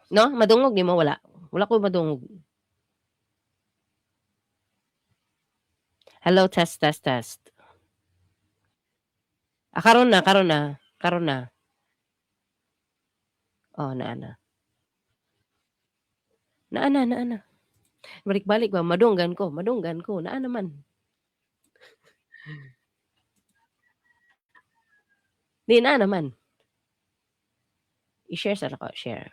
No, madungog nimo, wala? Wala ko madungog. Hello, test, test, test. Ah, karon na, karon na, karon na. Oh, naa na. Naa na, naa na. Balik-balik ba, madunggan ko, naa naman. Di, naa naman. I-share sa nako, share.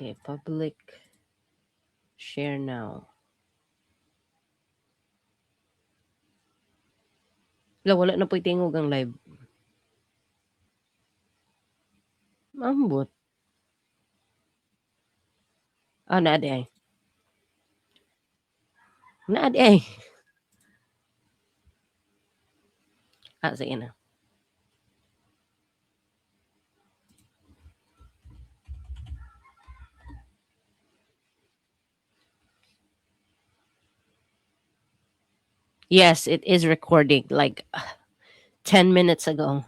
Okay, public share now. Wala, wala na po'y tingog ang live. Ambot. Ah, naa diay. Naa diay. Ah, sige na. Yes, it is recording like 10 minutes ago.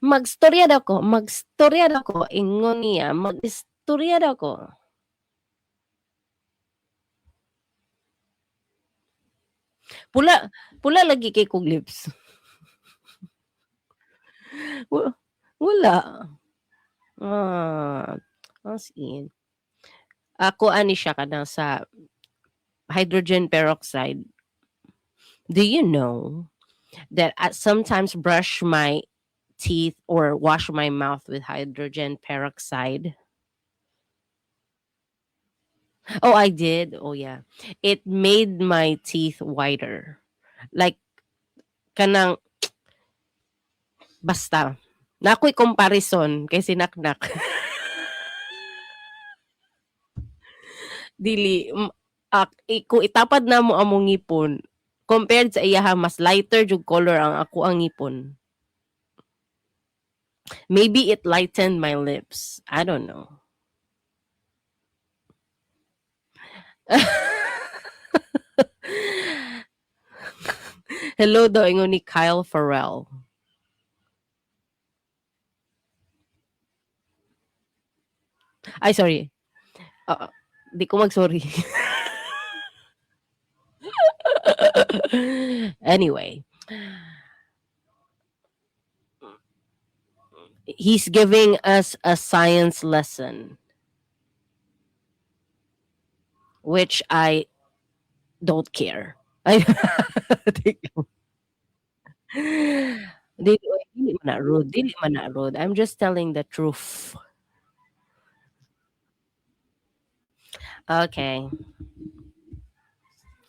Magstorya daw ko, magstorya daw ko, ingon niya, mag-istorya daw ko. Pula, pula lagi kay kog lips. Wala. Ah, as in. Ako ani siya kanang sa hydrogen peroxide. Do you know that I sometimes brush my teeth or wash my mouth with hydrogen peroxide? Oh, I did. Oh, yeah. It made my teeth whiter. Like kanang basta. Naa ko'y comparison kay sinaknak. Dili, kung itapad namo among ngipon, compared sa iyaha, mas lighter jud color ang ako ang ngipon. Maybe it lightened my lips. I don't know. Hello daw ingon ni Kyle Farrell. Ay, sorry. Oo, di ko mag-sorry. Anyway. He's giving us a science lesson. Which I don't care. Ay, dili, oy, dili man na rude, dili man na rude. I'm just telling the truth. Okay.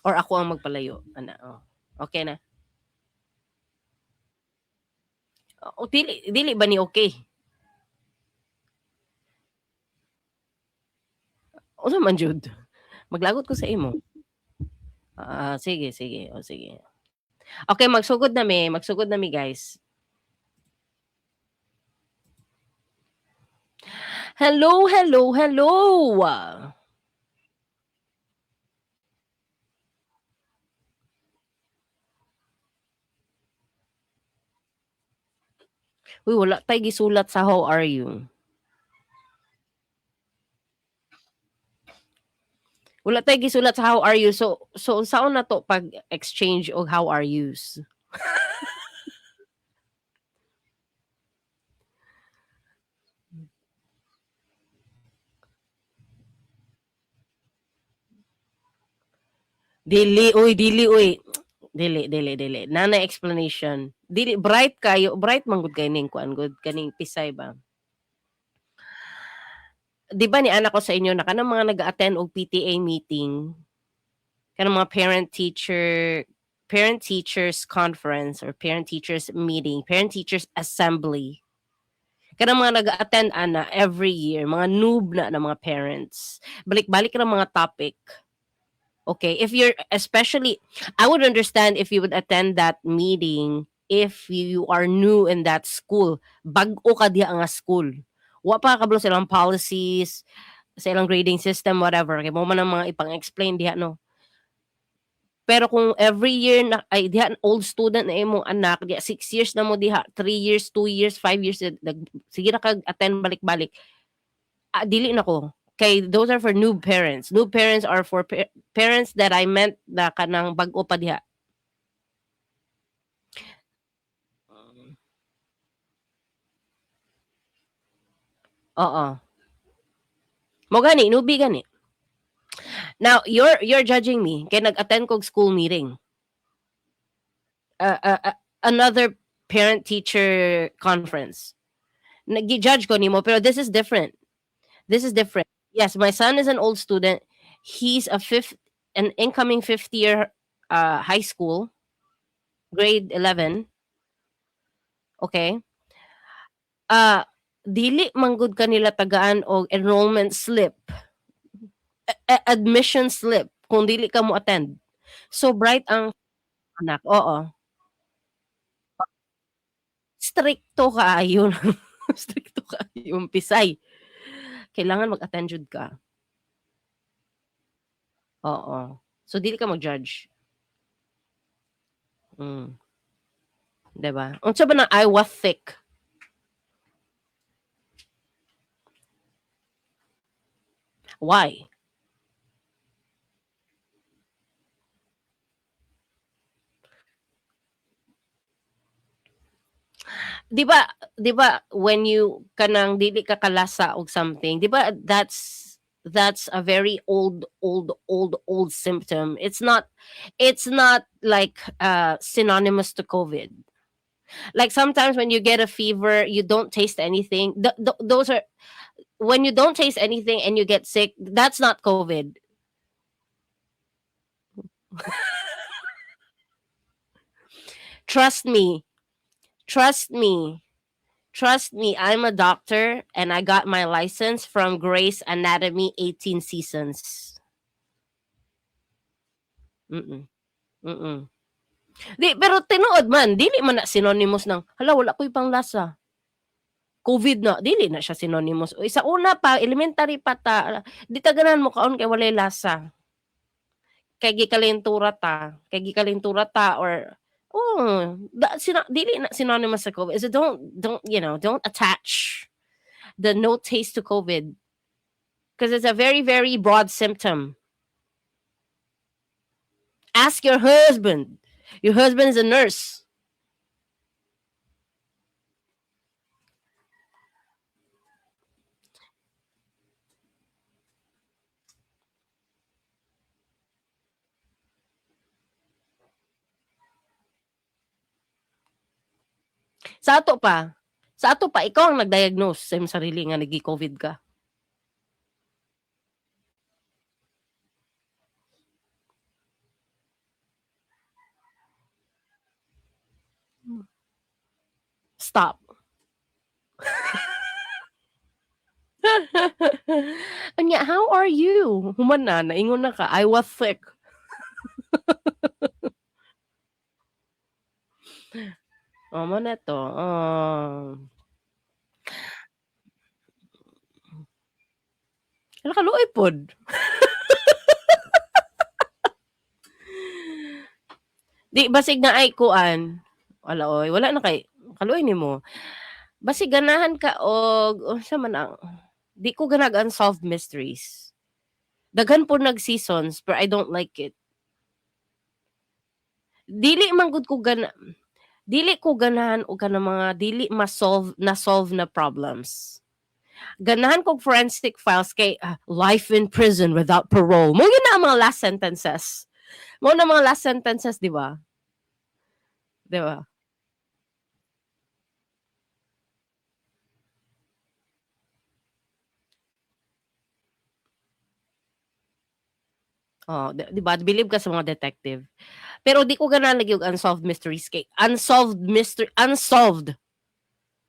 Or ako ang magpalayo, ana, oh. Okay na? O dili dili ba ni okay? Unsa man jud? Maglagot ko sa imo. Ah, sige, sige, o sige. Okay, magsugod na mi, guys. Hello, hello, hello! Uy, wala tay gisulat sa how are you. Wala tay gisulat sa how are you. So unsaon na to pag exchange og how are yous? Dili uy, dili uy. Dili, dili, dili. Naa nay explanation. Dili bright kayo, bright man gud kay ning kuan gud kaning pisay ba. 'Di ba niana ko sa inyo na kanang mga nag-a-attend og PTA meeting, kanang mga parent teachers conference or parent teachers meeting, parent teachers assembly. Kanang mga nag-a-attend ana every year, mga noob na na mga parents. Balik-balik ra mga topic. Okay, if you're especially, I would understand if you would attend that meeting if you are new in that school. Bag-o ka diha nga school. Wa pa kabalo sa ilang policies, sa ilang grading system, whatever. Kay mao man ang mga ipang-explain diha, no. Pero kung every year na ay diha, old student na imong anak diha, 6 years na mo diha, 3 years, 2 years, 5 years, nag sige ra kag attend balik-balik. Ah, dili na ko. Kay those are for noob parents. Noob parents are for parents that I meant na kanang bag-o pa diha. Oo. Mao gani, newbie gani. Now, you're judging me kay nag-attend kog school meeting. Another parent-teacher conference. Nag-judge ko nimo, pero this is different. This is different. Yes, my son is an old student. He's a fifth an incoming 5th year high school, grade 11. Okay? Ah, dili man gud kanila tagaan og enrollment slip. A admission slip kung dili ka mo attend. So bright ang anak, oo. Strikto kaayo, strikto kaayo umpisay. Kailangan mag-attend jud ka. Oo. So dili ka mag-judge. 'Di ba? Unsa ba nang "I was sick"? Why? 'Di ba when you kanang dili ka kalasa og something, 'di ba, that's a very old, old, old, old symptom. It's not like synonymous to COVID. Like sometimes when you get a fever, you don't taste anything. Th th those are when you don't taste anything and you get sick, that's not COVID. Trust me. Trust me. Trust me, I'm a doctor and I got my license from Grey's Anatomy 18 seasons. Di pero tinuod man, dili man na synonymous ng, "Hala, wala ko'y panglasa." COVID na, dili na siya synonymous. Uy, sa una pa, elementary pa ta, di ta ganahan mokaon kay walay lasa. Kay gikalentura ta, kay gikalentura ta or oh, da sina dili na synonymous sa COVID. So don't attach the no taste to COVID. 'Cause it's a very, very broad symptom. Ask your husband. Your husband is a nurse. Sa ato pa, ikaw ang nag-diagnose sa imong sarili nga nagi-COVID ka. Stop. Unya, how are you? Human na, naingon na ka, "I was sick." Oh, mao na 'to, oh. Hala, kaluoy pod. Di basig naay kuan, wala oy, wala na kay kaluoy nimo. Basig ganahan ka og unsa man ang di ko ganahag unsolved mysteries. Daghan pod nag seasons pero I don't like it. Dili man gud ko gana dili ko ganahan og kanang mga dili ma-solve na-solve na problems. Ganahan kog Forensic Files kay, life in prison without parole. Mao gyud na ang mga last sentences. Mao na mga last sentences, 'di ba? 'Di ba? Oh, 'di ba bilib ka sa mga detective. Pero di ko ganahan lagi og unsolved mysteries kay unsolved mystery, unsolved.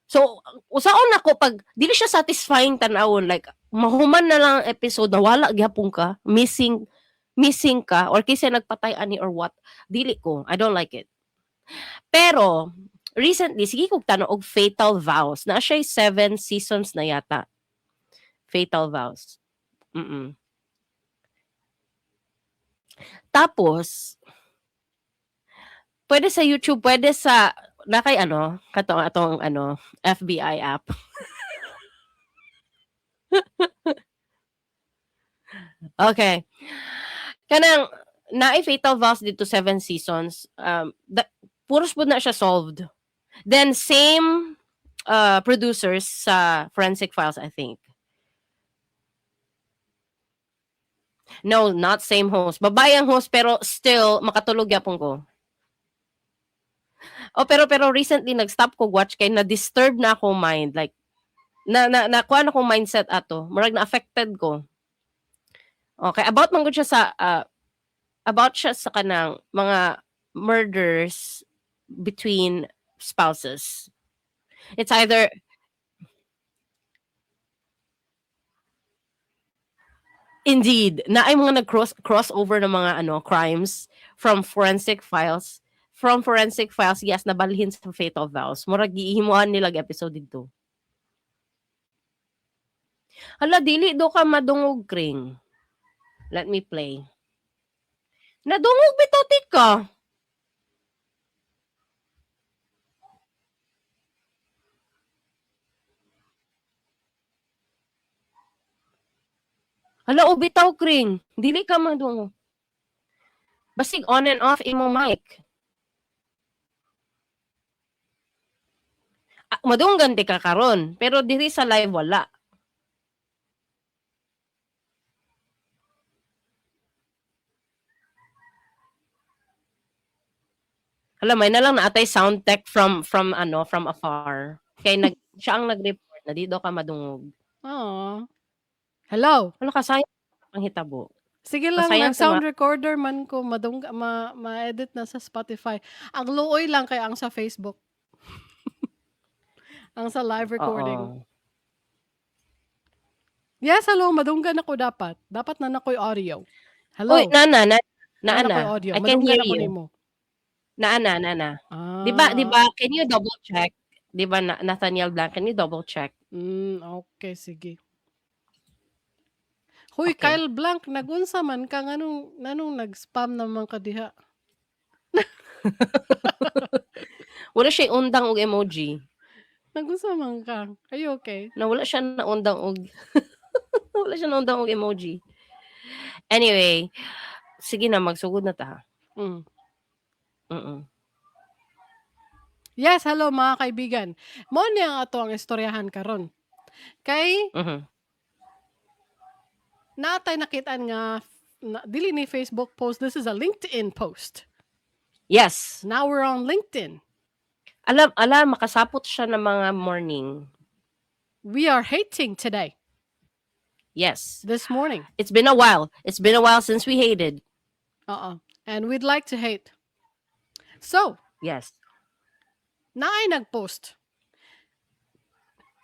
So, usaon nako pag dili siya satisfying tan-awon, like mahuman na lang ang episode na wala gihapon ka, missing missing ka or kinsa nagpatay ani or what. Dili ko, I don't like it. Pero recently sige kog tan-aw og Fatal Vows. Naa siya 7 seasons na yata. Fatal Vows. Tapos puwede sa YouTube, puwede sa naa kay ano, katong atong ano, FBI app. Okay. Kanang naay Fatal Vows didto, 7 seasons, da puros pud na siya solved. Then same, producers sa Forensic Files, I think. No, not same host. Babae ang host pero still makatulog gyapon ko. Oh, pero pero recently nag-stop ko watch kay na-disturb na akong mind, like na na nakuan akong mindset ato, murag na-affected ko. Okay, about man gud siya sa, about siya sa kanang mga murders between spouses. It's either Indeed, naay mga nag-cross crossover na mga ano, crimes from Forensic Files, yes, nabalhin sa Fatal Vows. Murag gihimuan nilag episode didto. Hala, dili daw ka madungog, Kring. Let me play. Nadungog bitaw tika. Hala, o bitaw, Kring. Dili ka madungog. Basig on and off imong mic. Ah, madunggan tika karon, pero diri sa live wala. Hala, may na lang naatay sound tech from ano, from afar. Kay nag siya ang nag-report na di daw ka madungog. Oo. Hello? Hala ka, sayang ang hitabo. Sige lang, Masayang nag-sound recorder man ko, madung ma ma-edit na sa Spotify. Ang luoy lang kay ang sa Facebook. Ang sa live recording. Oo. Yes, hello, madunggan ako dapat. Dapat na nakoy audio. Hello? Uy, naa na, naa Naa na. nakoy audio. I can Madunggan hear ako you. nimo. Naa na, naa na. 'Di Ah. ba, can you double check? 'Di ba na Nathaniel Blanc, can you double check? Okay, sige. Hoy, Okay. Kyle Blanc, nagunsa man ka nganong nag-spam naman ka diha? Wala siya'y undang og emoji. Nagunsa man ka? Are you okay? Nawala siya naundang og wala siya naundang og emoji. Anyway, sige na, magsugod na ta. Yes, hello mga kaibigan. Mao ni ang ato ang istoryahan karon. Kay naa tay nakit-an nga na, dili ni Facebook post, this is a LinkedIn post. Yes. Now we're on LinkedIn. Alam alam makasapot siya ng mga morning. We are hating today. Yes. This morning. It's been a while. It's been a while since we hated. Uh-uh. And we'd like to hate. So, Yes. naay nagpost.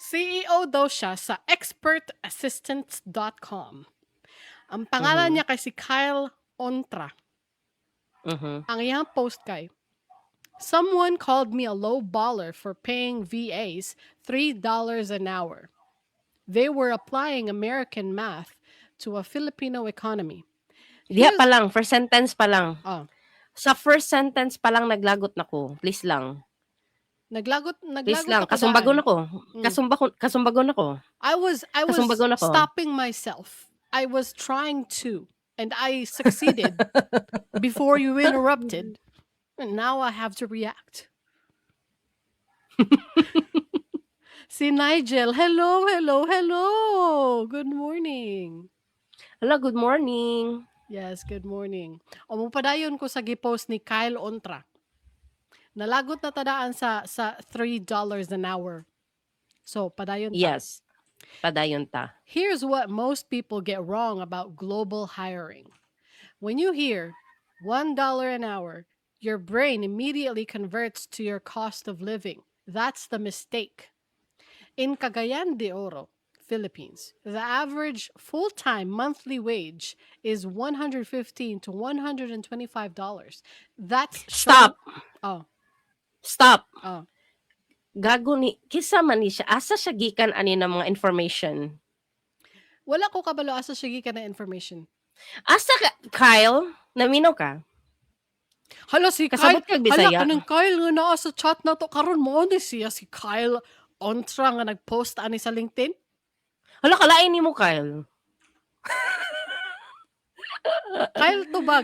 CEO daw siya sa expertassistants.com. Ang pangalan niya kay si Kyle Ontra. Ang iyang post kay, "Someone called me a low baller for paying VAs $3 an hour. They were applying American math to a Filipino economy." Diha pa lang, first sentence pa lang. Oh. Sa first sentence pa lang naglagot na ko. Please lang. Naglagot, Please naglagot lang. ako Kasumbagon daan. ako. Kasumbagon ako. I was Kasumbagon ako. Stopping myself. I was trying to, and I succeeded before you interrupted. And now I have to react. Si Nigel, hello, hello, hello. Good morning. Hello, good morning. Yes, good morning. O mopadayon ko sa gipost ni Kyle Ontra. Nalagot na tadaan sa $3 an hour. So, padayon ta. Yes. Padayon ta. Here's what most people get wrong about global hiring. When you hear $1 an hour, your brain immediately converts to your cost of living. That's the mistake. In Cagayan de Oro, Philippines, the average full-time monthly wage is $115 to $125. That's showing Stop. Oh, Stop. Oh. Gago ni, kinsa man ni siya? Asa siya gikan ani ng mga information? Wala ko kabalo asa siya gikan na information. Asa ka, Kyle? Naminaw ka? Hala, si Kyle, Kasabot kag hala Bisaya? Kanang Kyle nga naa sa chat na to karon, mo ni siya si Kyle Ontra nga nag-post ani sa LinkedIn. Hala, kalain nimo, Kyle. Kyle Tubag.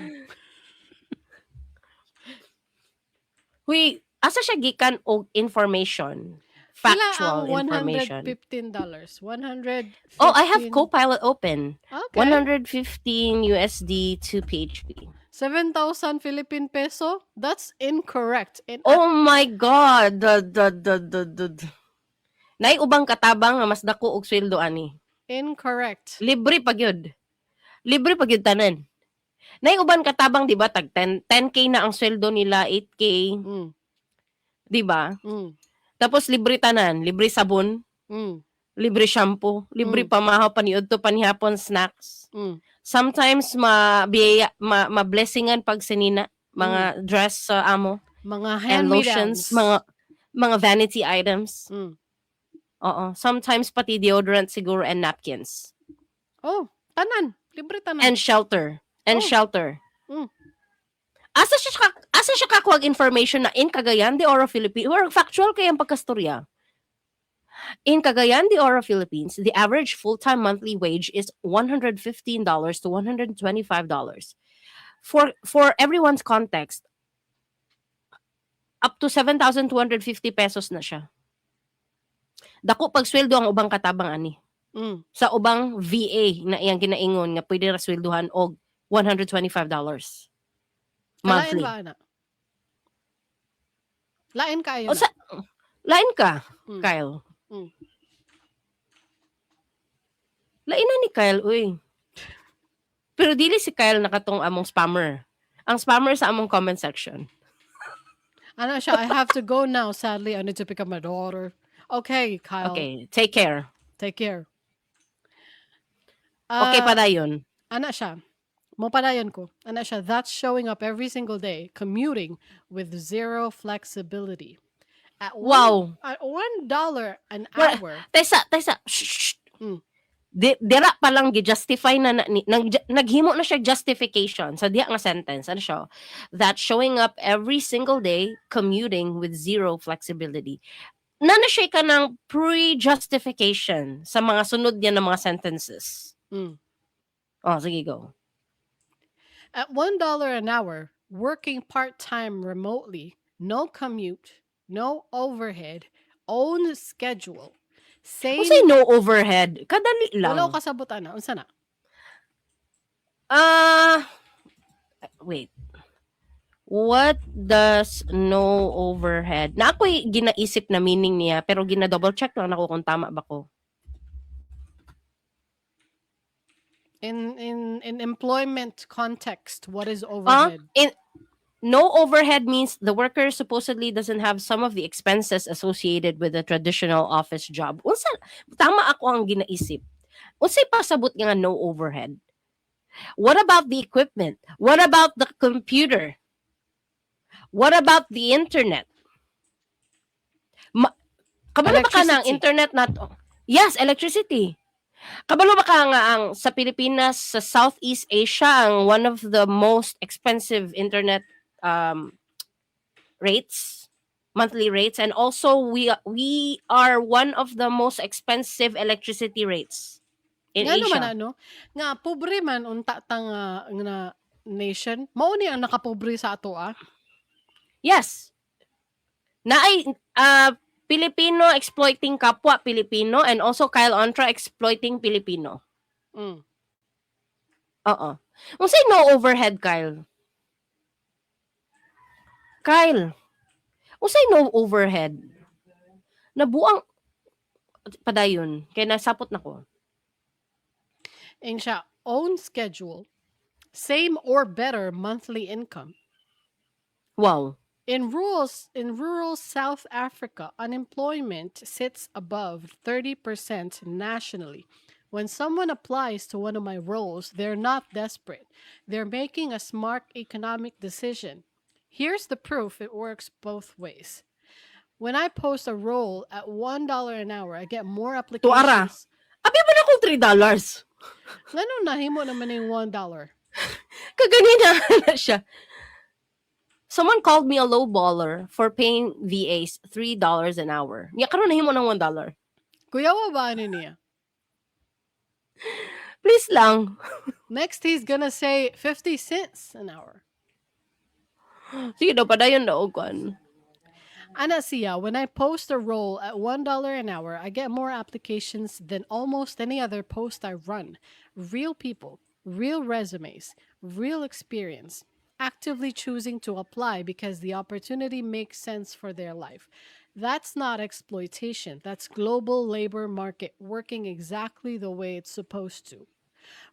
Huy, asa siya gikan og information? Pila Factual ang information. $115? 115. Oh, I have Copilot open. Okay. 115 USD to PHP. 7,000 Philippine peso? That's incorrect. In Oh my God. The. Naay ubang katabang nga mas dako og sweldo ani. Incorrect. Libre pa gyud. Libre pa gyud tanan. Naay uban katabang, di ba, tag 10 10K na ang sweldo nila, 8K, di ba? Mm. Tapos libre tanan, libre sabon, libre shampoo, libre pamahaw paniudto, panihapon, snacks. Sometimes ma biyaya, ma, ma-blessingan pag sinina mga dress sa amo Mga and hand-me-downs. lotions, mga vanity items. Oo. Sometimes pati deodorant siguro and napkins. Oh, tanan. Libre tanan. And shelter. And shelter. Asa siya kakuha information na in Cagayan de Oro, Philippines, or factual kay ang pagkastorya. In Cagayan de Oro, Philippines, the average full-time monthly wage is $115 to $125. For everyone's context, up to 7,250 pesos na siya. Dako pag sweldo ang ubang katabang ani. Sa ubang VA na iyang ginaingon nga pwede ra swelduhan og $125 Kalain monthly. ba ana? Lain kaayo O na. sa lain ka, Kyle. Lain na ni Kyle, uy. Pero dili si Kyle na katong among spammer. Ang spammer sa among comment section. Ano siya, "I have to go now. Sadly, I need to pick up my daughter." Okay, Kyle. Okay, take care. Take care. Okay, Ah, padayon. Ana siya. Mopadayon ko. Ana siya, that's showing up every single day, commuting with zero flexibility. At $1 an hour. Tesa, tesa. Shh, shh. Di, dira pa lang gi-justify na ni, naghimo na siya justification sa diha nga sentence. Ano siya? That showing up every single day, commuting with zero flexibility. Na siya ka ng pre-justification sa mga sunod niya ng mga sentences. Oh, sige, go. At $1 an hour, working part-time remotely, no commute, no overhead, own schedule. Same Unsay no overhead? Kadali lang. Wala ko kasabot ana. Unsa na? Ah, wait. What does no overhead? Na ako'y ginaisip na meaning niya pero gina-double check lang ako kung tama ba ko. In employment context, what is Ah, overhead? In no overhead means the worker supposedly doesn't have some of the expenses associated with a traditional office job. Unsa tama ako ang ginaisip? Unsay pasabot nga no overhead? What about the equipment? What about the computer? What about the internet? Kabalo ba ka na ang Electricity. Internet na Yes, electricity. Kabalo ba ka nga ang sa Pilipinas, sa Southeast Asia, ang one of the most expensive internet rates, monthly rates, and also we are one of the most expensive electricity rates in Ngano man Asia. Ano, nga pobre man unta ta nga nation, mao ni ang nakapobre sa ato ah. Yes. Naay Pilipino exploiting kapwa Pilipino and also Kyle Ontra exploiting Pilipino. Oo. Unsay no overhead, Kyle? Kyle, unsay no overhead? Nabuang padayon kay nasapot na ko. Ing siya, own schedule, Same or better monthly income. In rural South Africa, unemployment sits above 30% nationally. When someone applies to one of my roles, they're not desperate. They're making a smart economic decision. Here's the proof it works both ways. When I post a role at $1 an hour, I get more Tuara. Applications. Abi ba na kung $3? Ngano nahimo naman yung $1? Kaganina na siya. Someone called me a low baller for paying VAs $3 an hour. Nya karon nahimo ng $1. Kuyawa ba ani niya? Please lang. Next, he's gonna say 50 cents an hour. Sige daw, padayon daw og kuan. Ana siya, when I post a role at $1 an hour, I get more applications than almost any other post I run. Real people, real resumes, real experience, actively choosing to apply because the opportunity makes sense for their life. That's not exploitation. That's global labor market working exactly the way it's supposed to.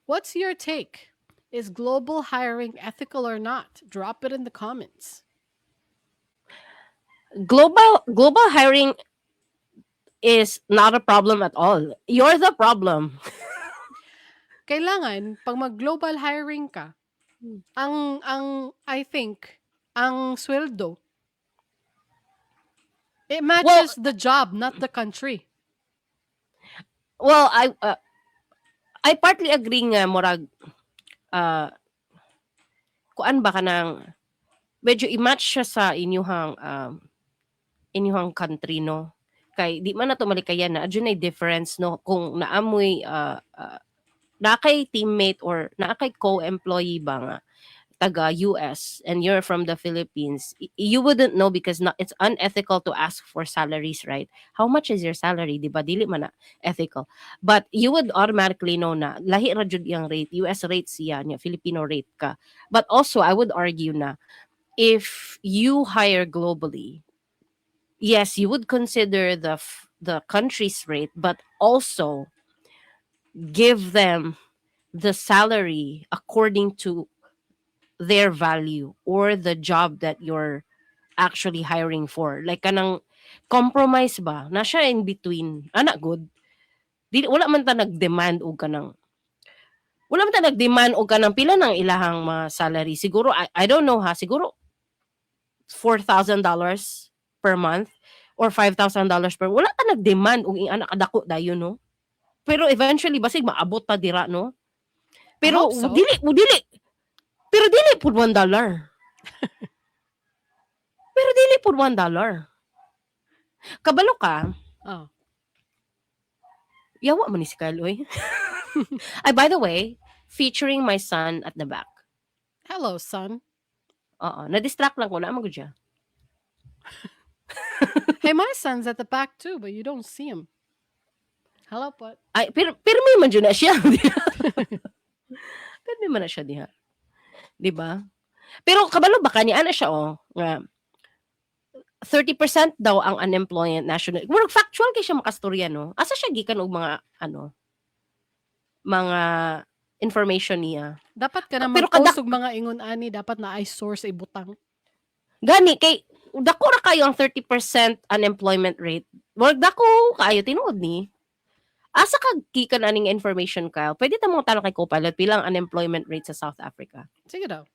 What's your take? Is global hiring ethical or not? Drop it in the comments. Global hiring is not a problem at all. You're the problem. Kailangan pag mag-global hiring ka, ang I think ang sweldo, it matches the job, not the country. Well, I partly agree nga murag kuan ba, kanang medyo i-match siya sa inyuhang country, no, kay di man nato malikayan na adunay difference, no, kung naamoy naa kay teammate or naa kay co-employee ba nga taga US and you're from the Philippines, you wouldn't know because not, it's unethical to ask for salaries, right? How much is your salary, di ba? Dili man na ethical. But you would automatically know na lahi ra jud iyang rate, US rate siya niya, Filipino rate ka. But also I would argue na if you hire globally, yes, you would consider the country's rate, but also give them the salary according to their value or the job that you're actually hiring for. Like kanang compromise ba? Na siya in between. Ana good. Di wala man ta nag-demand og kanang wala man ta nag-demand og kanang pila nang ilahang mga salary. Siguro I don't know ha, siguro $4,000 per month or $5,000 per, wala ta nag-demand og ing-ana kadako dayon, no. Pero eventually basig maabot ta dira, no. Pero Hope so. Dili dili pero dili pud $1. Pero dili pud $1. Kabalo ka, Oh. yawa man ni si Kyle, oy. Ay, by the way, featuring my son at the back. Hello, son. Oo, na-distract lang ko, naa man gud siya. Hey, my son's at the back too, but you don't see him. Hello, what? Ay, pero pirmi man jud na siya. Pirmi man na siya diha. 'Di ba? Pero kabalo ba ka ni ana siya, oh, nga 30% daw ang unemployment national. Murag factual kay siya makastorya, no. Asa siya gikan og mga ano, mga information niya? Dapat ka na Pero mag-post og mga ingon ani, dapat naay source ibutang. Gani kay dako ra kayo ang 30% unemployment rate. Murag dako kaayo tinuod ni. Asa ka gikan aning information, Kyle? Pwede ta mo tanong kay Copilot pilang unemployment rate sa South Africa. Sige daw.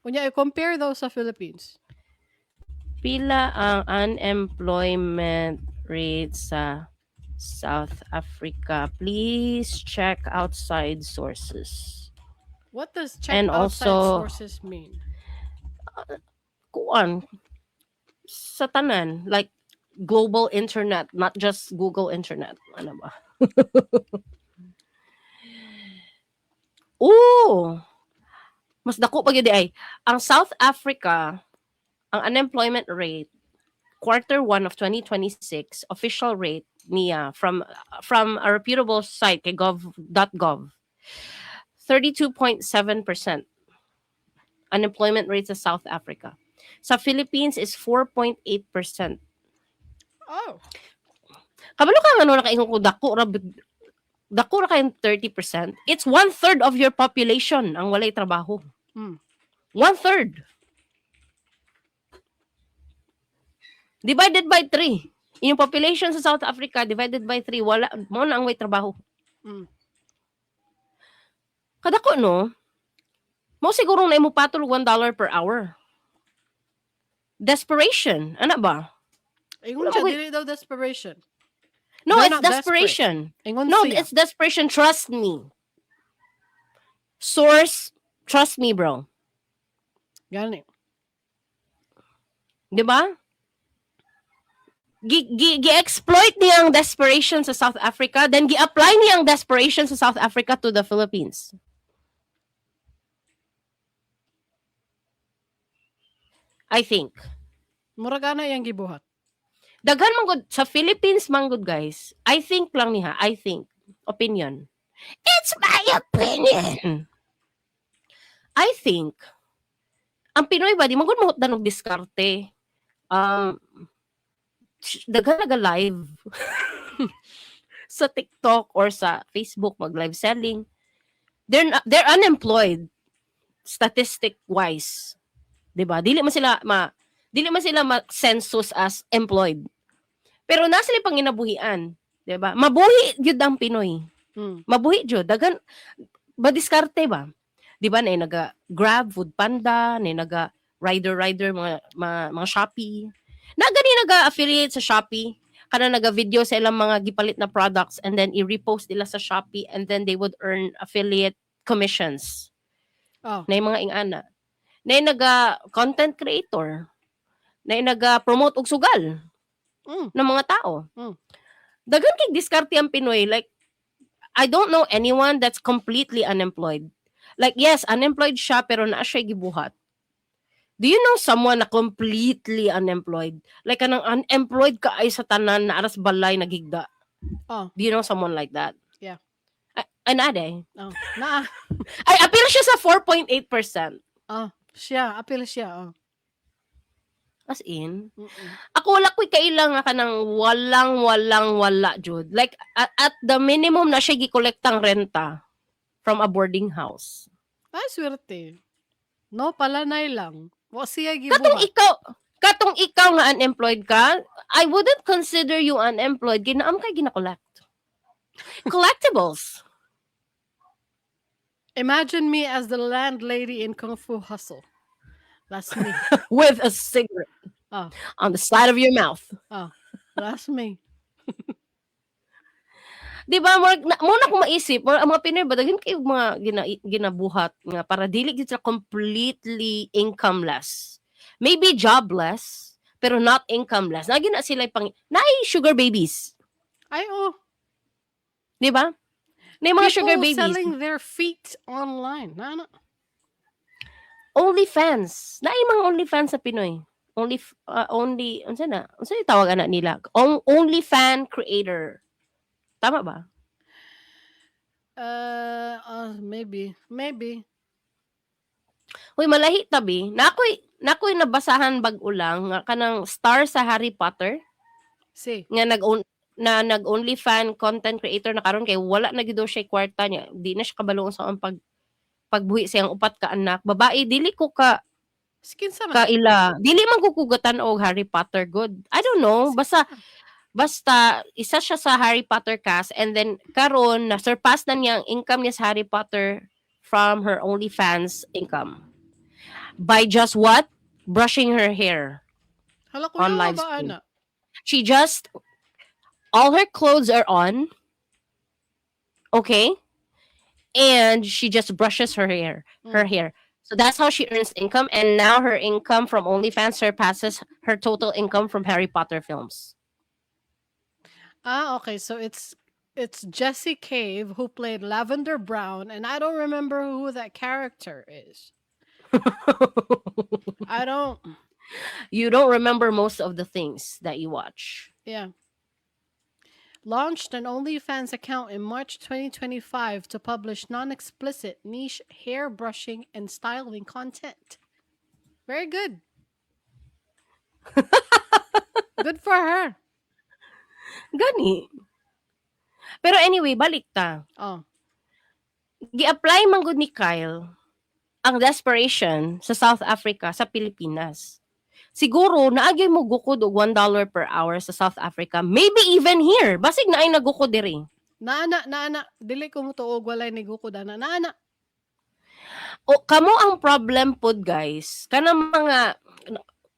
Unya, i-compare daw sa Philippines. Pila ang unemployment rate sa South Africa? Please check outside sources. What does check And outside also sources mean? Kuan sa tanan, like global internet, not just Google internet. Ano ba? Oh! Mas dako pa gyud ay. Ang South Africa, ang unemployment rate quarter 1 of 2026, official rate niya from a reputable site kay gov.gov, 32.7% unemployment rate sa South Africa. Sa Philippines is 4.8%. Oh. Kabalo ka ngano nakaingon ko dako ra Dako ra kayong 30%. It's one third of your population ang walay trabaho. One third. Divided by 3. Inyong population sa South Africa divided by 3, wala mao na ang way trabaho. Kadako, no? Mao siguro na imo patol $1 per hour. Desperation, ana ba? Ingon Wala siya, ko- dili daw desperation. No, They're it's not desperate. Desperation. Ingon No, siya. It's desperation. Trust me. Source, trust me, bro. Gani. 'Di ba? Gi-exploit niya ang desperation sa South Africa, then gi-apply niya ang desperation sa South Africa to the Philippines. I think. Murag ana iyang gibuhat. Daghan man gud sa Philippines man gud, guys. I think lang niya, I think. Opinion. It's my opinion. I think ang Pinoy ba di man gud mahutdan og diskarte. Daghan naga live sa TikTok or sa Facebook, mag live selling. They're unemployed statistic wise. 'Di ba? Dili man sila ma-census as employed. Pero naa sila panginabuhian, 'di ba? Mabuhi gyud ang Pinoy. Mabuhi jud, daghan ba diskarte ba? 'Di ba na naga Grab, Food Panda, na naga rider rider mga Shopee. Na gani naga affiliate sa Shopee, kana naga video sa ilang mga gipalit na products and then i-repost nila sa Shopee and then they would earn affiliate commissions. Na yung mga ingana. Na yung naga content creator. Na yung naga promote og sugal ng mga tao. Daghan kay diskarte ang Pinoy. Like, I don't know anyone that's completely unemployed. Like, yes, unemployed siya, pero naa siya gibuhat. Do you know someone na completely unemployed? Like, kanang unemployed ka ay sa tanan na aras balay naghigda. Oh. Do you know someone like that? Yeah. Ay, ay naa diay. Oh. Naa. Ay, apil siya sa 4.8%. Oh, siya, apil siya, oh. As in, ako wala ko'y kaila nga kanang walang walang wala jud. Like at the minimum na siya gikolektang renta from a boarding house. Ay, swerte. No, palanay lang. Wa siya Katong gibuhat. Ikaw nga unemployed ka, I wouldn't consider you unemployed. Ginaam kay gina-collect. Collectibles. Imagine me as the landlady in Kung Fu Hustle. That's me. With a cigarette on the side of your mouth. Oh, that's me. Di ba, Mark, na, mao na akong maisip, ang mga Pinoy ba, daghan kayo mga ginabuhat nga para dili gid sila completely incomeless. Maybe jobless, pero not incomeless. Nagi na sila pang, naay sugar babies. Ay, oh. Di ba? Naay mga sugar People babies. Selling their feet online. Na, na. OnlyFans. Naay mga OnlyFans sa Pinoy. Only, unsa na? Unsa yung tawag ana nila? OnlyFan creator. Tama ba? Maybe. Maybe. Uy, malahi tabi. Nakoy nabasahan bag-o lang nga kanang star sa Harry Potter Si. Nga nag na nag OnlyFan content creator na karon kay wala na gyud daw siya kwarta niya. Di na siya kabalo sa ang pagbuhi sa iyang upat ka anak. Babae, dili ko ka Kinsa man? Kaila. Dili man ko kugatan og Harry Potter good. I don't know. Basta isa siya sa Harry Potter cast and then karon na surpass na niya ang income niya sa Harry Potter from her OnlyFans income. By just what? Brushing her hair Hala ko on live ba stream. Ana? She just all her clothes are on. Okay? And she just brushes her hair. Her hair. So that's how she earns income. And now her income from OnlyFans surpasses her total income from Harry Potter films. Ah, okay. So it's Jessie Cave who played Lavender Brown, and I don't remember who that character is. I don't. You don't remember most of the things that you watch. Yeah. Launched an OnlyFans account in March 2025 to publish non-explicit niche hair brushing and styling content. Very good. Good for her. Gani. Pero anyway, balik ta. Oh. Gi-apply man gud ni Kyle ang desperation sa South Africa sa Pilipinas. Siguro naa gyud mo gukod og $1 per hour sa South Africa, maybe even here. Basig naay nagukod diri. Naa na, naa na. Dili ko motuo og walay nigukod ana. Naa na. O kamo ang problem pod, guys, kanang mga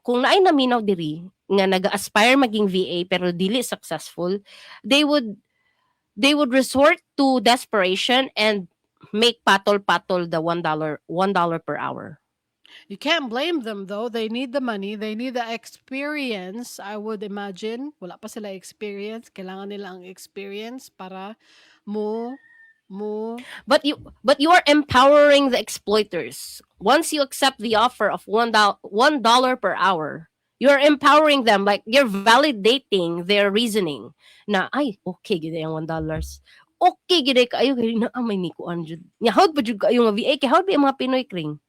kung naay naminaw diri nga naga-aspire maging VA pero dili successful, they would resort to desperation and make patol-patol the $1 per hour. You can't blame them though. They need the money. They need the experience, I would imagine. Wala pa sila experience. Kailangan nila ang experience para mo But you are empowering the exploiters. Once you accept the offer of $1 per hour, you're empowering them, like you're validating their reasoning na, "Ay, okay gid ang $1. Okay gid kaayo kay naa may ni kuan jud." Nya hawd pa jud kaayo nga VA kay hawd ba ang mga Pinoy, Kring?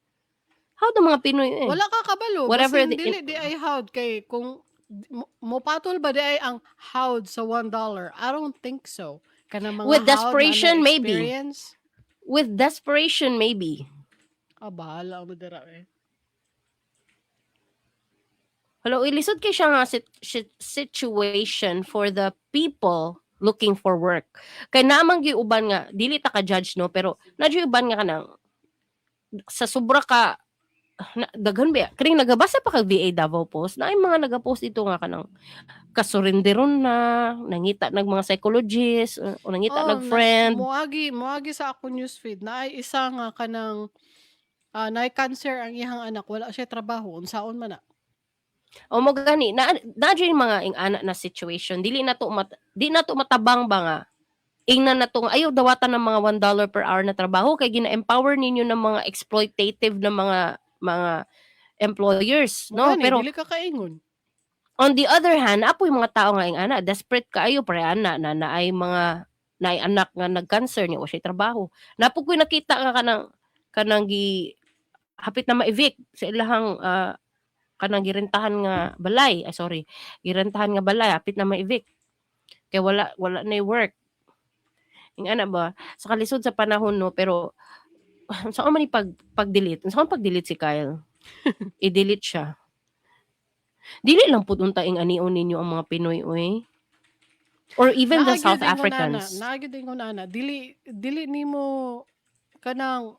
Hawd ang mga Pinoy eh. Wala ka kabalo. Whatever Basin dili diay hawd kay kung mo patol ba diay ang hawd sa $1? I don't think so. Kanang mga With hawd na desperation, na maybe. Experience. With desperation, maybe. Ah, bahala mo dira eh. Hello, ilisod kay siya nga situation for the people looking for work. Kay naman gyud uban nga dili ta ka judge, no, pero naa gyud uban nga kanang sa sobra ka na, daghan ba kring nagabasa pa kag VA Davao Post na ay mga nagapost ito nga kanang kasurenderon na nangita nag mga psychologist o nangita Oh, nag friend. Moagi sa ako newsfeed na ay isa nga kanang naay cancer ang iyang anak, wala siya trabaho, unsaon man na? O mo gani na na jud yung mga ing-ana na situation, dili na to matabang ba nga ingnan na to nga ayaw dawatan ng mga $1 per hour na trabaho kay gina-empower ninyo ng mga exploitative na mga employers, no? Mo gani, Pero dili ka kaingon. On the other hand, apoy mga tao nga ing-ana desperate kaayo pre ana na naay mga naay anak nga nag-cancer niya wa siya trabaho. Napo ko'y nakita nga kanang gi hapit na ma-evict sa ilahang kanang girentahan nga balay, ay sorry, girentahan nga balay, hapit na ma-evict kay wala na work. Ing ana ba sa kalisod sa panahon, no? Pero saan man ni pag pag-delete, saan pag-delete si Kyle? I-delete siya. Dili lang pud unta ing anion ninyo ang mga Pinoy oy. Or even the Naa gyud South ingon ana, Africans. Naa gyud ingon ana, dili nimo kanang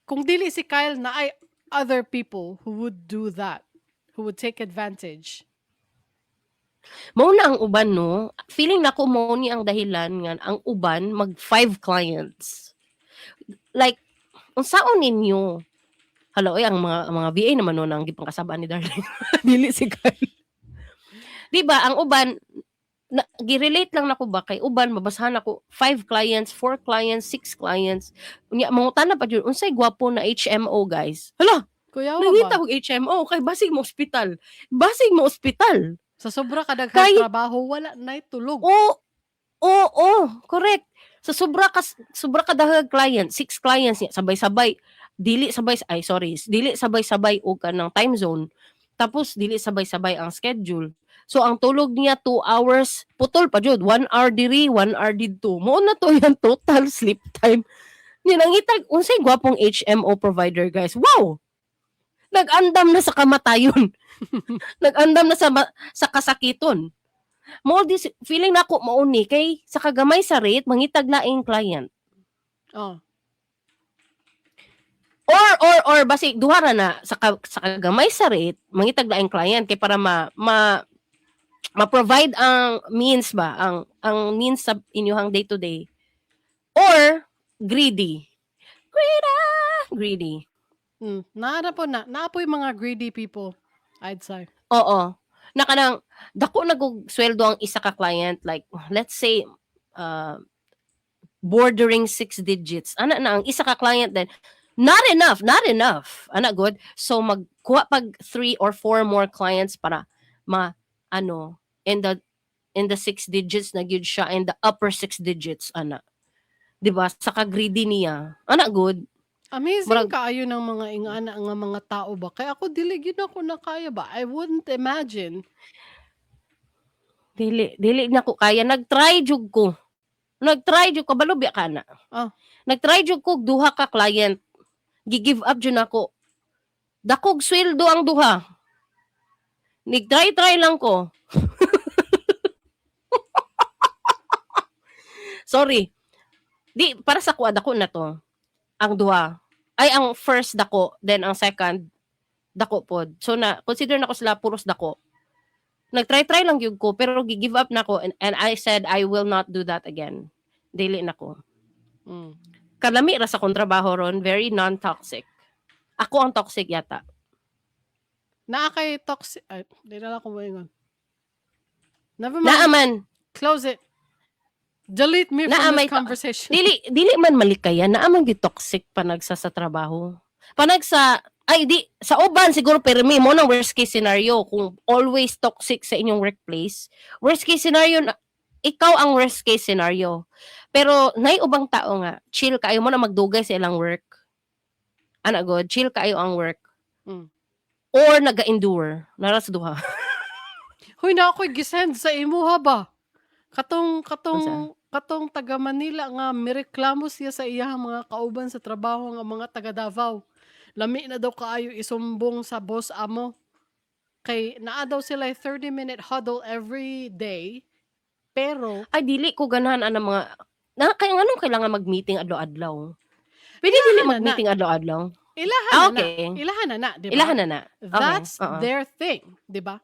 kung dili si Kyle, naay other people who would do that, who would take advantage. Mao na ang uban, no. Feeling nako mao ni ang dahilan nga ang uban mag five clients. Like unsaon ninyo? Hala oy, ang mga VA naman no ang gipangkasab-an ni Darling. Dili si Kyle. Di ba ang uban na, gi-relate lang nako ba kay uban mabasahan ako five clients, four clients, six clients. Unya mangutana pa jud, "Unsay gwapo na HMO, guys?" Hala, Kuyawa nangita ba? Og HMO kay basig mo ospital. Basig mo ospital. Sa sobra ka daghang trabaho, wala na'y tulog. Oo, correct. Sa sobra ka daghang client, six clients niya sabay-sabay, dili sabay, ay sorry, dili sabay-sabay og kanang time zone. Tapos dili sabay-sabay ang schedule. So ang tulog niya 2 hours, putol pa jud, 1 hour diri, 1 hour didto. Mao na to yung total sleep time. Ni nangitag unsay gwapong HMO provider, guys. Wow! Nag-andam na sa kamatayon. Nag-andam na sa kasakiton. Mao this feeling nako mao ni kay sa kagamay sa rate mangitag laing client. Or basi duha ra na sa kagamay sa rate mangitag laing client kay para ma ma ma-provide ang means ba ang means sa inyong day to day or greedy. Greedy, greedy. Naa po na. Naa po'y mga greedy people, I'd say. Oo. Na kanang dako na gug sweldo ang isa ka client, like let's say bordering six digits. Ana na ang isa ka client, then not enough, not enough. Ana good. So magkuha pag three or four more clients para ma ano in the six digits na gyud siya, in the upper six digits ana. 'Di ba? Sa ka-greedy niya. Ana good. Amazing kaayo ng mga ingana nga mga tao ba. Kaya ako dili gyud ako nakaya ba. I wouldn't imagine. Dili dili na ko kaya, nag-try jud ko. Nag-try jud ko, kabalo biya ka na. Oh. Nag-try jud ko duha ka client. Gi-give up jud nako. Dakog sweldo ang duha. Nag-try-try lang ko. Sorry. Di para sa kuha, dako na to. Ang duha. Ay, ang first dako, then ang second dako pod. So na consider na ko sila puros dako. Nag-try-try lang gyud ko pero gi-give up na ko and I said I will not do that again. Dili na ko. Kalami ra sa akong trabaho ron, very non-toxic. Ako ang toxic yata. Naa kay toxic, ay, di na lang ko moingon. Never mind. Naa man. Close it. Delete me Naa from may this conversation. Dili man malikayan, naa man gyud toxic panagsa sa trabaho. Panagsa ay di sa uban siguro, pero mao nang worst case scenario kung always toxic sa inyong workplace. Worst case scenario na, ikaw ang worst case scenario. Pero nay ubang tao nga chill kaayo mo na magdugay sa ilang work. Ana god, chill kaayo ang work. Or naga-endure. Naa ra sa duha. Huy, na ako'y gisend sa imuha ba? Katong katong Unsa? Katong taga Manila nga mireklamo siya sa iyang mga kauban sa trabaho nga mga taga Davao. Lami na daw kaayo isumbong sa boss amo. Kay naa daw sila 30-minute huddle every day. Pero Ay, dili ko ganahan ana mga na kay nganong kailangan mag-meeting adlaw-adlaw? Pwede dili Ilahan na na. mag-meeting adlaw-adlaw? Ilahan Ah, na na. okay. Ilahan na na, di ba? Ilahan na na. Okay. That's oo. their thing, di ba?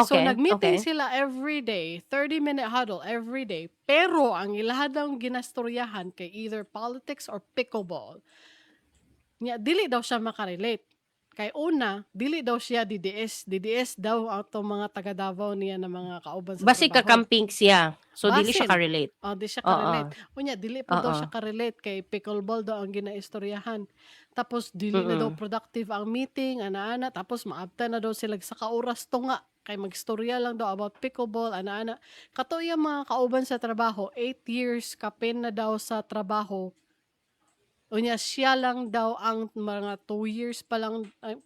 So nag-meeting sila every day, 30-minute huddle every day, pero ang ilahan daw ginastoryahan kay either politics or pickleball. Nya dili daw siya makarelate. Kay una, dili daw siya DDS. DDS daw atong mga taga Davao niya na mga kauban sa Basi trabaho. Kakampink siya. So dili siya Basin. ka-relate. Oh, di siya ka-relate. Unya, dili pa daw siya ka-relate kay pickleball daw ang ginaistoryahan. Tapos dili na daw productive ang meeting, ana-ana. Tapos maabta na daw sila sa ka-oras to nga kay magstorya lang daw about pickleball, ana-ana. Kato yung mga kauban sa trabaho, 8 years kapin na daw sa trabaho. Unya, siya lang daw ang mga 2 years pa lang, ay,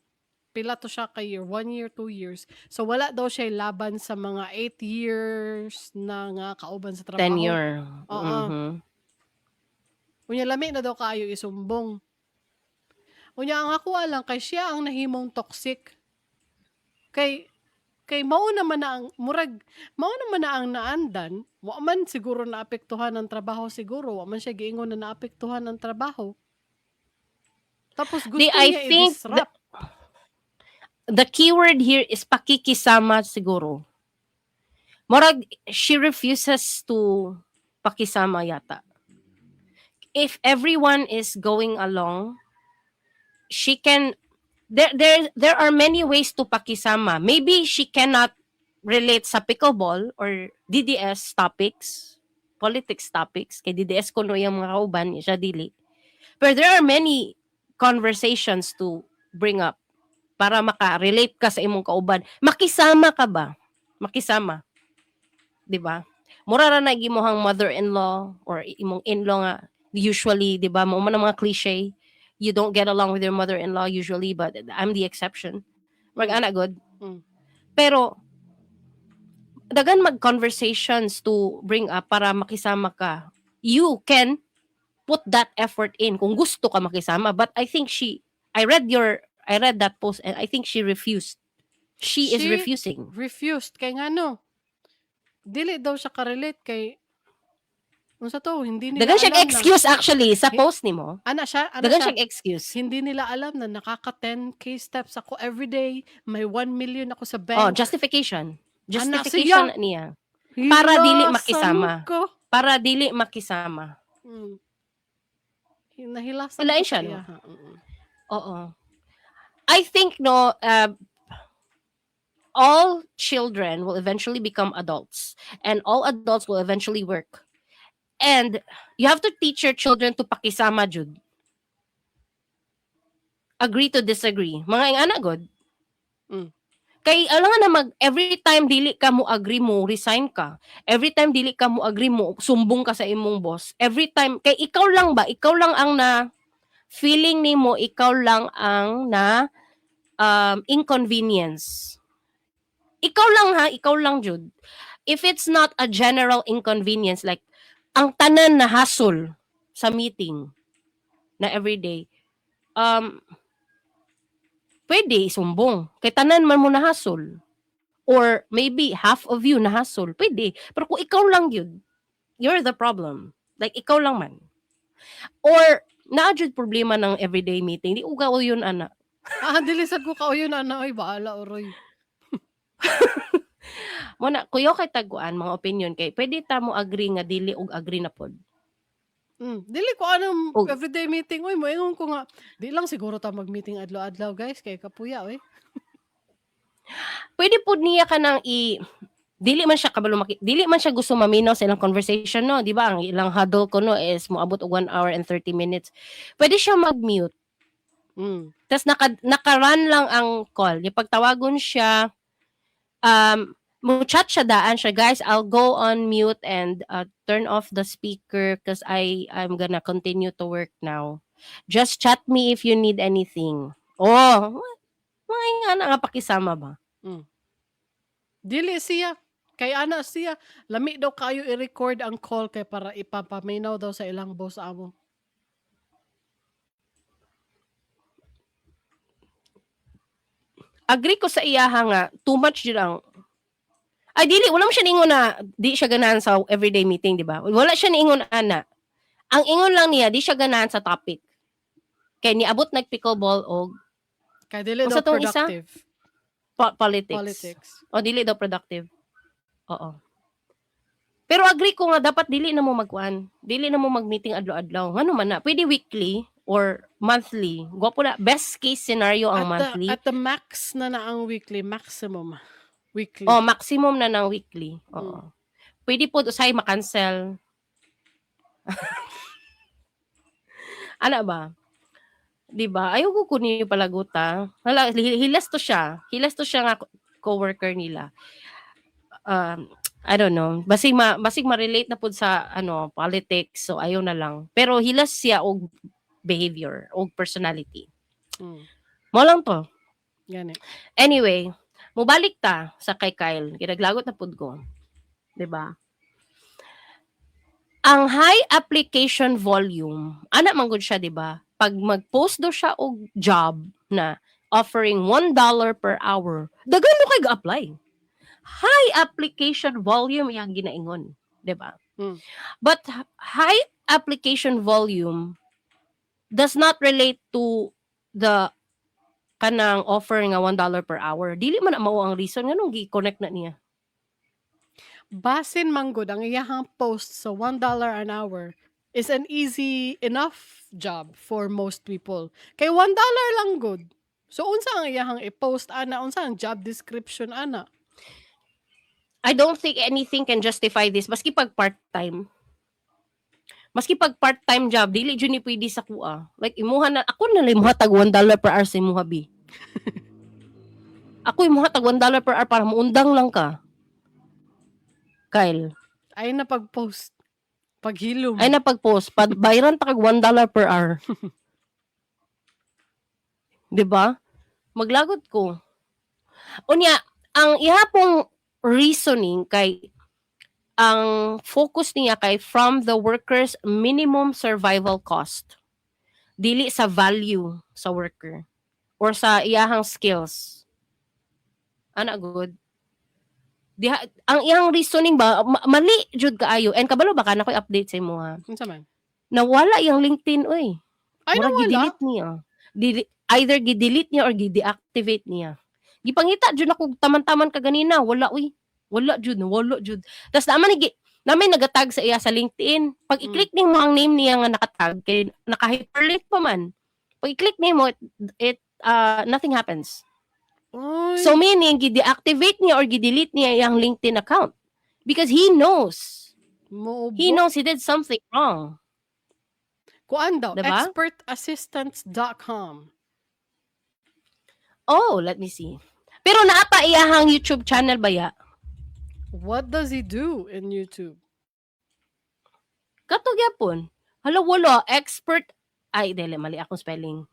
pila to siya kay year, 1 year, 2 years. So wala daw siya laban sa mga 8 years na nga kauban sa trabaho. Tenure. Oo. Unya, lami na daw kaayo isumbong. Unya, ang ako lang kay siya ang nahimong toxic. Kay mao naman na ang murag mao naman na ang naandan, wa man siguro naapektuhan ang trabaho siguro, wa man siya giingon na naapektuhan ang trabaho. Tapos gusto Di, I niya think i-disrupt. The keyword here is pakikisama siguro. Murag she refuses to pakisama yata. If everyone is going along, she can there are many ways to pakisama. Maybe she cannot relate sa pickleball or DDS topics, politics topics, kay DDS kuno yung mga kauban, siya dili. But there are many conversations to bring up para maka-relate ka sa imong kauban. Makisama ka ba? Makisama. 'Di ba? Mura ra na imong mother-in-law or imong in-law nga usually, 'di ba? Mao man ang mga cliche. You don't get along with your mother-in-law usually, but I'm the exception. Murag ana good. Pero daghan mag conversations to bring up para makisama ka. You can put that effort in kung gusto ka makisama, but I think she I read your I read that post and I think she refused. She is She refusing. Refused kay ngano? Dili daw siya ka-relate kay unsa to, hindi nila Daghan siyang alam na excuse actually sa post nimo. Ana siya, ana Daghan siya. Siyang excuse. Hindi nila alam na nakaka 10K steps ako every day, may 1 million ako sa Oh, bank. justification. Ana Justification siya. niya. Para dili Hilasan makisama. ko. Para dili makisama. Nahilasan Lain ko siya, sa no? iya, ha? Mm. Oo. I think, no, all children will eventually become adults and all adults will eventually work. And you have to teach your children to pakisama jud. Agree to disagree. Mga ingana god. Kay alangan na mag every time dili ka mo agree, mo resign ka. Every time dili ka mo agree, mo sumbong ka sa imong boss. Every time kay ikaw lang ba, ikaw lang ang na feeling nimo, ikaw lang ang na inconvenience. Ikaw lang ha, ikaw lang jud. If it's not a general inconvenience like Ang tanan na hasol sa meeting na everyday, pwede isumbong. Kay tanan man mo nahasol. Or maybe half of you nahasol. Pwede. Pero kung ikaw lang yun, you're the problem. Like, ikaw lang man. Or, naa jud problema ng everyday meeting. Di uga yun, ana. Ah, dili sad ko kauyon ana oy, bahala uroy. Mao na, kuyaw kay taguan mga opinion kay pwede ta mo agree nga dili og agree na pod. Dili ko anong everyday meeting oy, moingon ko nga di lang siguro ta mag-meeting adlaw-adlaw, guys, kay kapuya oy. Pwede pud niya kanang i dili man siya kabalo maki, dili man siya gusto maminaw sa ilang conversation, no, di ba? Ang ilang huddle ko no is moabot og 1 hour and 30 minutes. Pwede siya mag-mute. Tas naka-run lang ang call. Yung pagtawagon siya, mo chat siya daan siya, "Guys, I'll go on mute and turn off the speaker because I'm gonna continue to work now. Just chat me if you need anything." Oh, mga nga na nga pakisama ba? Dili siya kay ana siya, lami daw kayo i-record ang call kay para ipapaminaw daw sa ilang boss amo. Agree ko sa iyaha nga too much jud ang ay dili wala mo siya niingon na di siya ganahan sa everyday meeting, di ba? Wala siya niingon ana. Ang ingon lang niya, di siya ganahan sa topic. Kay niabot nag pickleball og Kay dili unsa daw tong isa? Productive. Politics. Politics. O dili daw productive. Oo. Pero agree ko nga dapat dili na mo magkuan. Dili na mo mag-meeting adlaw-adlaw. Ngano man na? Pwede weekly or monthly. Gwapo na best case scenario ang At the, monthly. At the max na ang weekly, maximum weekly. Oh, maximum na ng weekly. Oo. Pwede po usahay ma-cancel. Ana ba? 'Di ba? Ayaw ko kunin yung palaguta. Hala, hilas to siya. Hilas to siya nga coworker nila. I don't know. Basig ma-relate na pud sa ano, politics, so ayaw na lang. Pero hilas siya og behavior og personality. Mao lang to. Gani. Anyway, mubalik ta sa kay Kyle. Ginaglagot na pud ko. 'Di ba? Ang high application volume, ana man gud siya, 'di ba? Pag mag-post do siya og job na offering $1 per hour, daghan mo kay ga-apply. High application volume iyang ginaingon, 'di ba? But high application volume does not relate to the kanang offer nga $1 per hour. Dili man na mao ang reason nganong gi-connect na niya. Basin manggod ang iyahang post sa $1 an hour is an easy enough job for most people. Kay $1 lang gud. So unsa ang iyahang i-post ana, unsa ang job description ana? I don't think anything can justify this maski pag part-time. Maski pag part-time job, dili jud ni pwede sa kuha. Like imuha na ako na lang imuha tag $1 per hour sa imuha bi. Ako imuha tag $1 per hour para muundang lang ka. Kyle, Ay na pag-post. Paghilom. Ay na pag-post, pag bayaran ta kag $1 per hour. 'Di ba? Maglagot ko. Unya, ang iha pong reasoning kay ang focus niya kay from the workers' minimum survival cost. Dili sa value sa worker or sa iyahang skills. Ana good. Diha ang iyang reasoning ba mali jud kaayo and kabalo ba ka na ko'y update sa imo ha. Unsa man? Nawala iyang LinkedIn oy. Ay, Murag nawala. gi-delete niya. Either gi-delete niya or gi-deactivate niya. Gipangita jud ako taman-taman kaganina, wala uy. Wala jud, wala jud. Tas naman ni namin nagatag sa iya sa LinkedIn. Pag i-click nimo ang name niya nga nakatag kay naka-hyperlink pa man. Pag i-click nimo it nothing happens. Oy. So meaning gi-deactivate niya or gi-delete niya iyang LinkedIn account because he knows. Moobo. He knows he did something wrong. Kuan daw, Diba? Expertassistance.com. Oh, let me see. Pero naa pa iyahang YouTube channel ba ya? What does he do in YouTube? Kato gyapon. Hala, wala expert ay dili, mali akong spelling.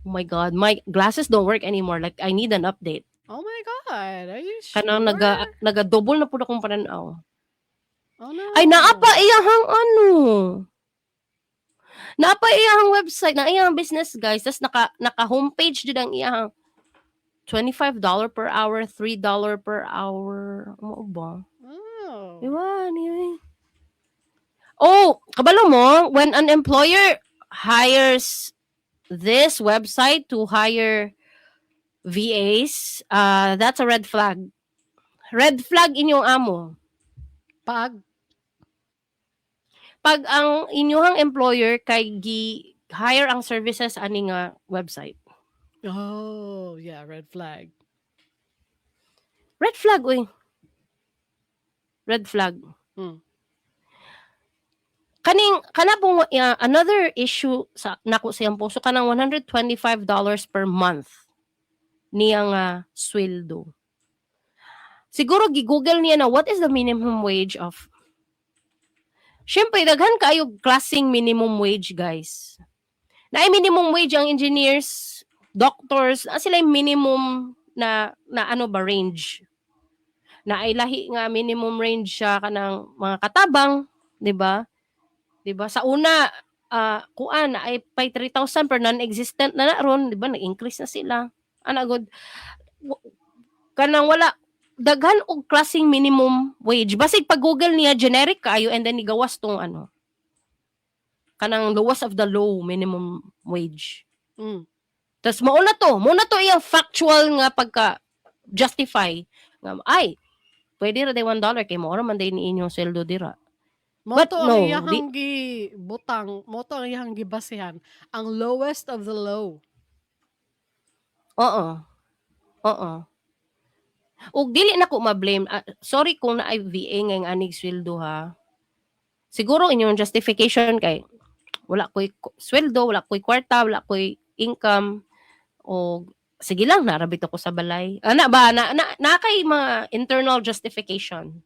Oh my God, my glasses don't work anymore. Like, I need an update. Oh my God, are you Kanang naga sure? naga-double na pud akong panan-aw. Oh, Ay, naa pa no. iyahang ano, naa pa iyahang website, naa iyahang business, guys, tas naka homepage jud ang iyahang $25 per hour, $3 per hour, mao ba? Oh. Ewan, eh. Oh, kabalo mo, when an employer hires this website to hire VAs, that's a red flag. Red flag inyong amo. Pag? Pag ang inyong employer kay gi-hire ang services ani nga website. Oh, yeah, red flag. Red flag, uy. Red flag. Kaning kana pong another issue sa nako sa iyang post, so kanang $125 per month niya nga sweldo. Siguro gi-Google niya na what is the minimum wage of. Siyempre daghan kaayo klaseng minimum wage, guys. Naay minimum wage ang engineers, doctors, naa sila'y minimum na na ano ba, range. Naay lahi nga minimum range siya kanang mga katabang, 'di ba? 'Di ba? Sa una, kuan, naay pay 3,000 pero non-existent na na ron, 'di ba? Nag-increase na sila. Ana gud. Kanang wala daghan og klaseng minimum wage. Basig pag Google niya, generic kaayo, and then nigawas tong ano, kanang lowest of the low minimum wage. Tas mao na to iyang factual nga pagka justify nga ay pwede ra day $1 kay mao ra man day ni inyong sweldo dira. Mao But to ang no, di iyahang gibutang, mao to ang iyahang gibasihan, ang lowest of the low. Oo. Oo. Ug dili nako ma-blame, sorry kung naay VA nga anig sweldo ha. Siguro inyong justification kay wala ko'y sweldo, wala ko'y kwarta, wala ko'y income o sige lang, naa ra bitaw ko sa balay. Ana ba na kay mga internal justification.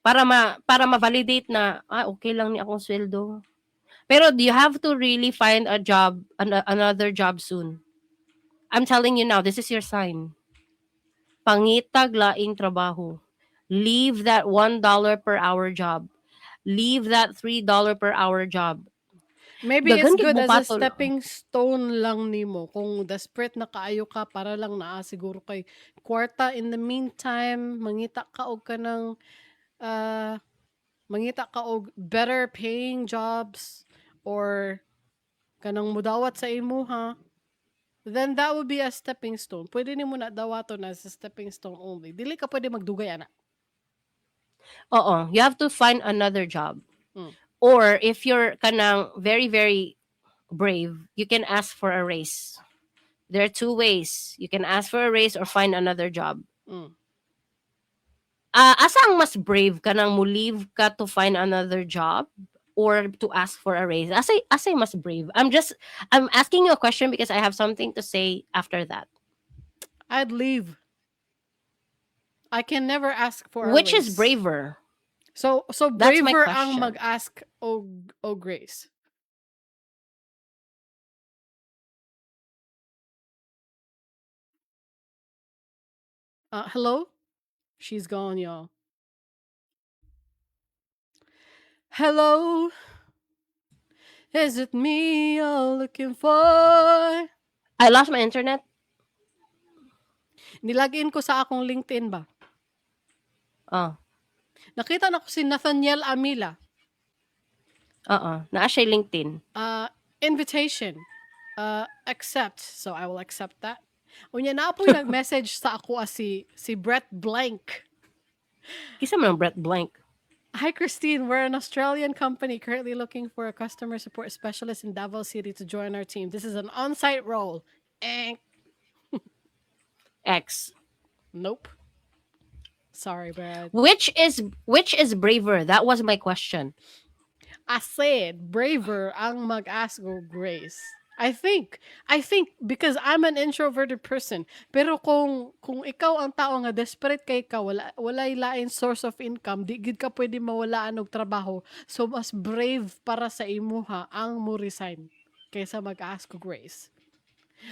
Para ma-validate na okay lang ni akong sweldo. Pero you have to really find a job, another job soon. I'm telling you now, this is your sign. Pangitag laing trabaho. Leave that $1 per hour job. Leave that $3 per hour job. Maybe it's Daghan kay good as a mopatol. Stepping stone lang nimo kung desperate na kaayo ka para lang naa siguro kay kwarta in the meantime, mangita ka og kanang mangita ka og better paying jobs or kanang mudawat sa imuha. Then that would be a stepping stone. Pwede nimo na dawaton as a stepping stone only. Dili ka pwede magdugay ana. Oo, you have to find another job. Or if you're kanang very, very brave, you can ask for a raise. There are two ways. You can ask for a raise or find another job. Asa ang mas brave, kanang mo leave ka to find another job or to ask for a raise? Asay mas brave? I'm asking you a question because I have something to say after that. I'd leave. I can never ask for a Which is raise. Braver? So That's my braver ang question. mag-ask og raise. Hello? She's gone, y'all. Hello? Is it me you're looking for? I lost my internet. Nilagin ko sa akong LinkedIn ba? Oh. Nakita na ko si Nathaniel Amila. Oo. Naa siya LinkedIn. Invitation. Accept. So I will accept that. Unya naa po'y nag-message sa ako si Brett Blank. Kinsa man ang Brett Blank? Hi, Christine. We're an Australian company currently looking for a customer support specialist in Davao City to join our team. This is an on-site role. Eh. X. Nope. Sorry, Brad. Which is braver? That was my question. I said braver ang mag-ask og raise. I think because I'm an introverted person. Pero kung ikaw ang tao nga desperate kay ka, wala walay lain source of income, di gid ka pwede mawalaan og trabaho. So mas brave para sa imuha ang mo resign kaysa mag-ask og raise.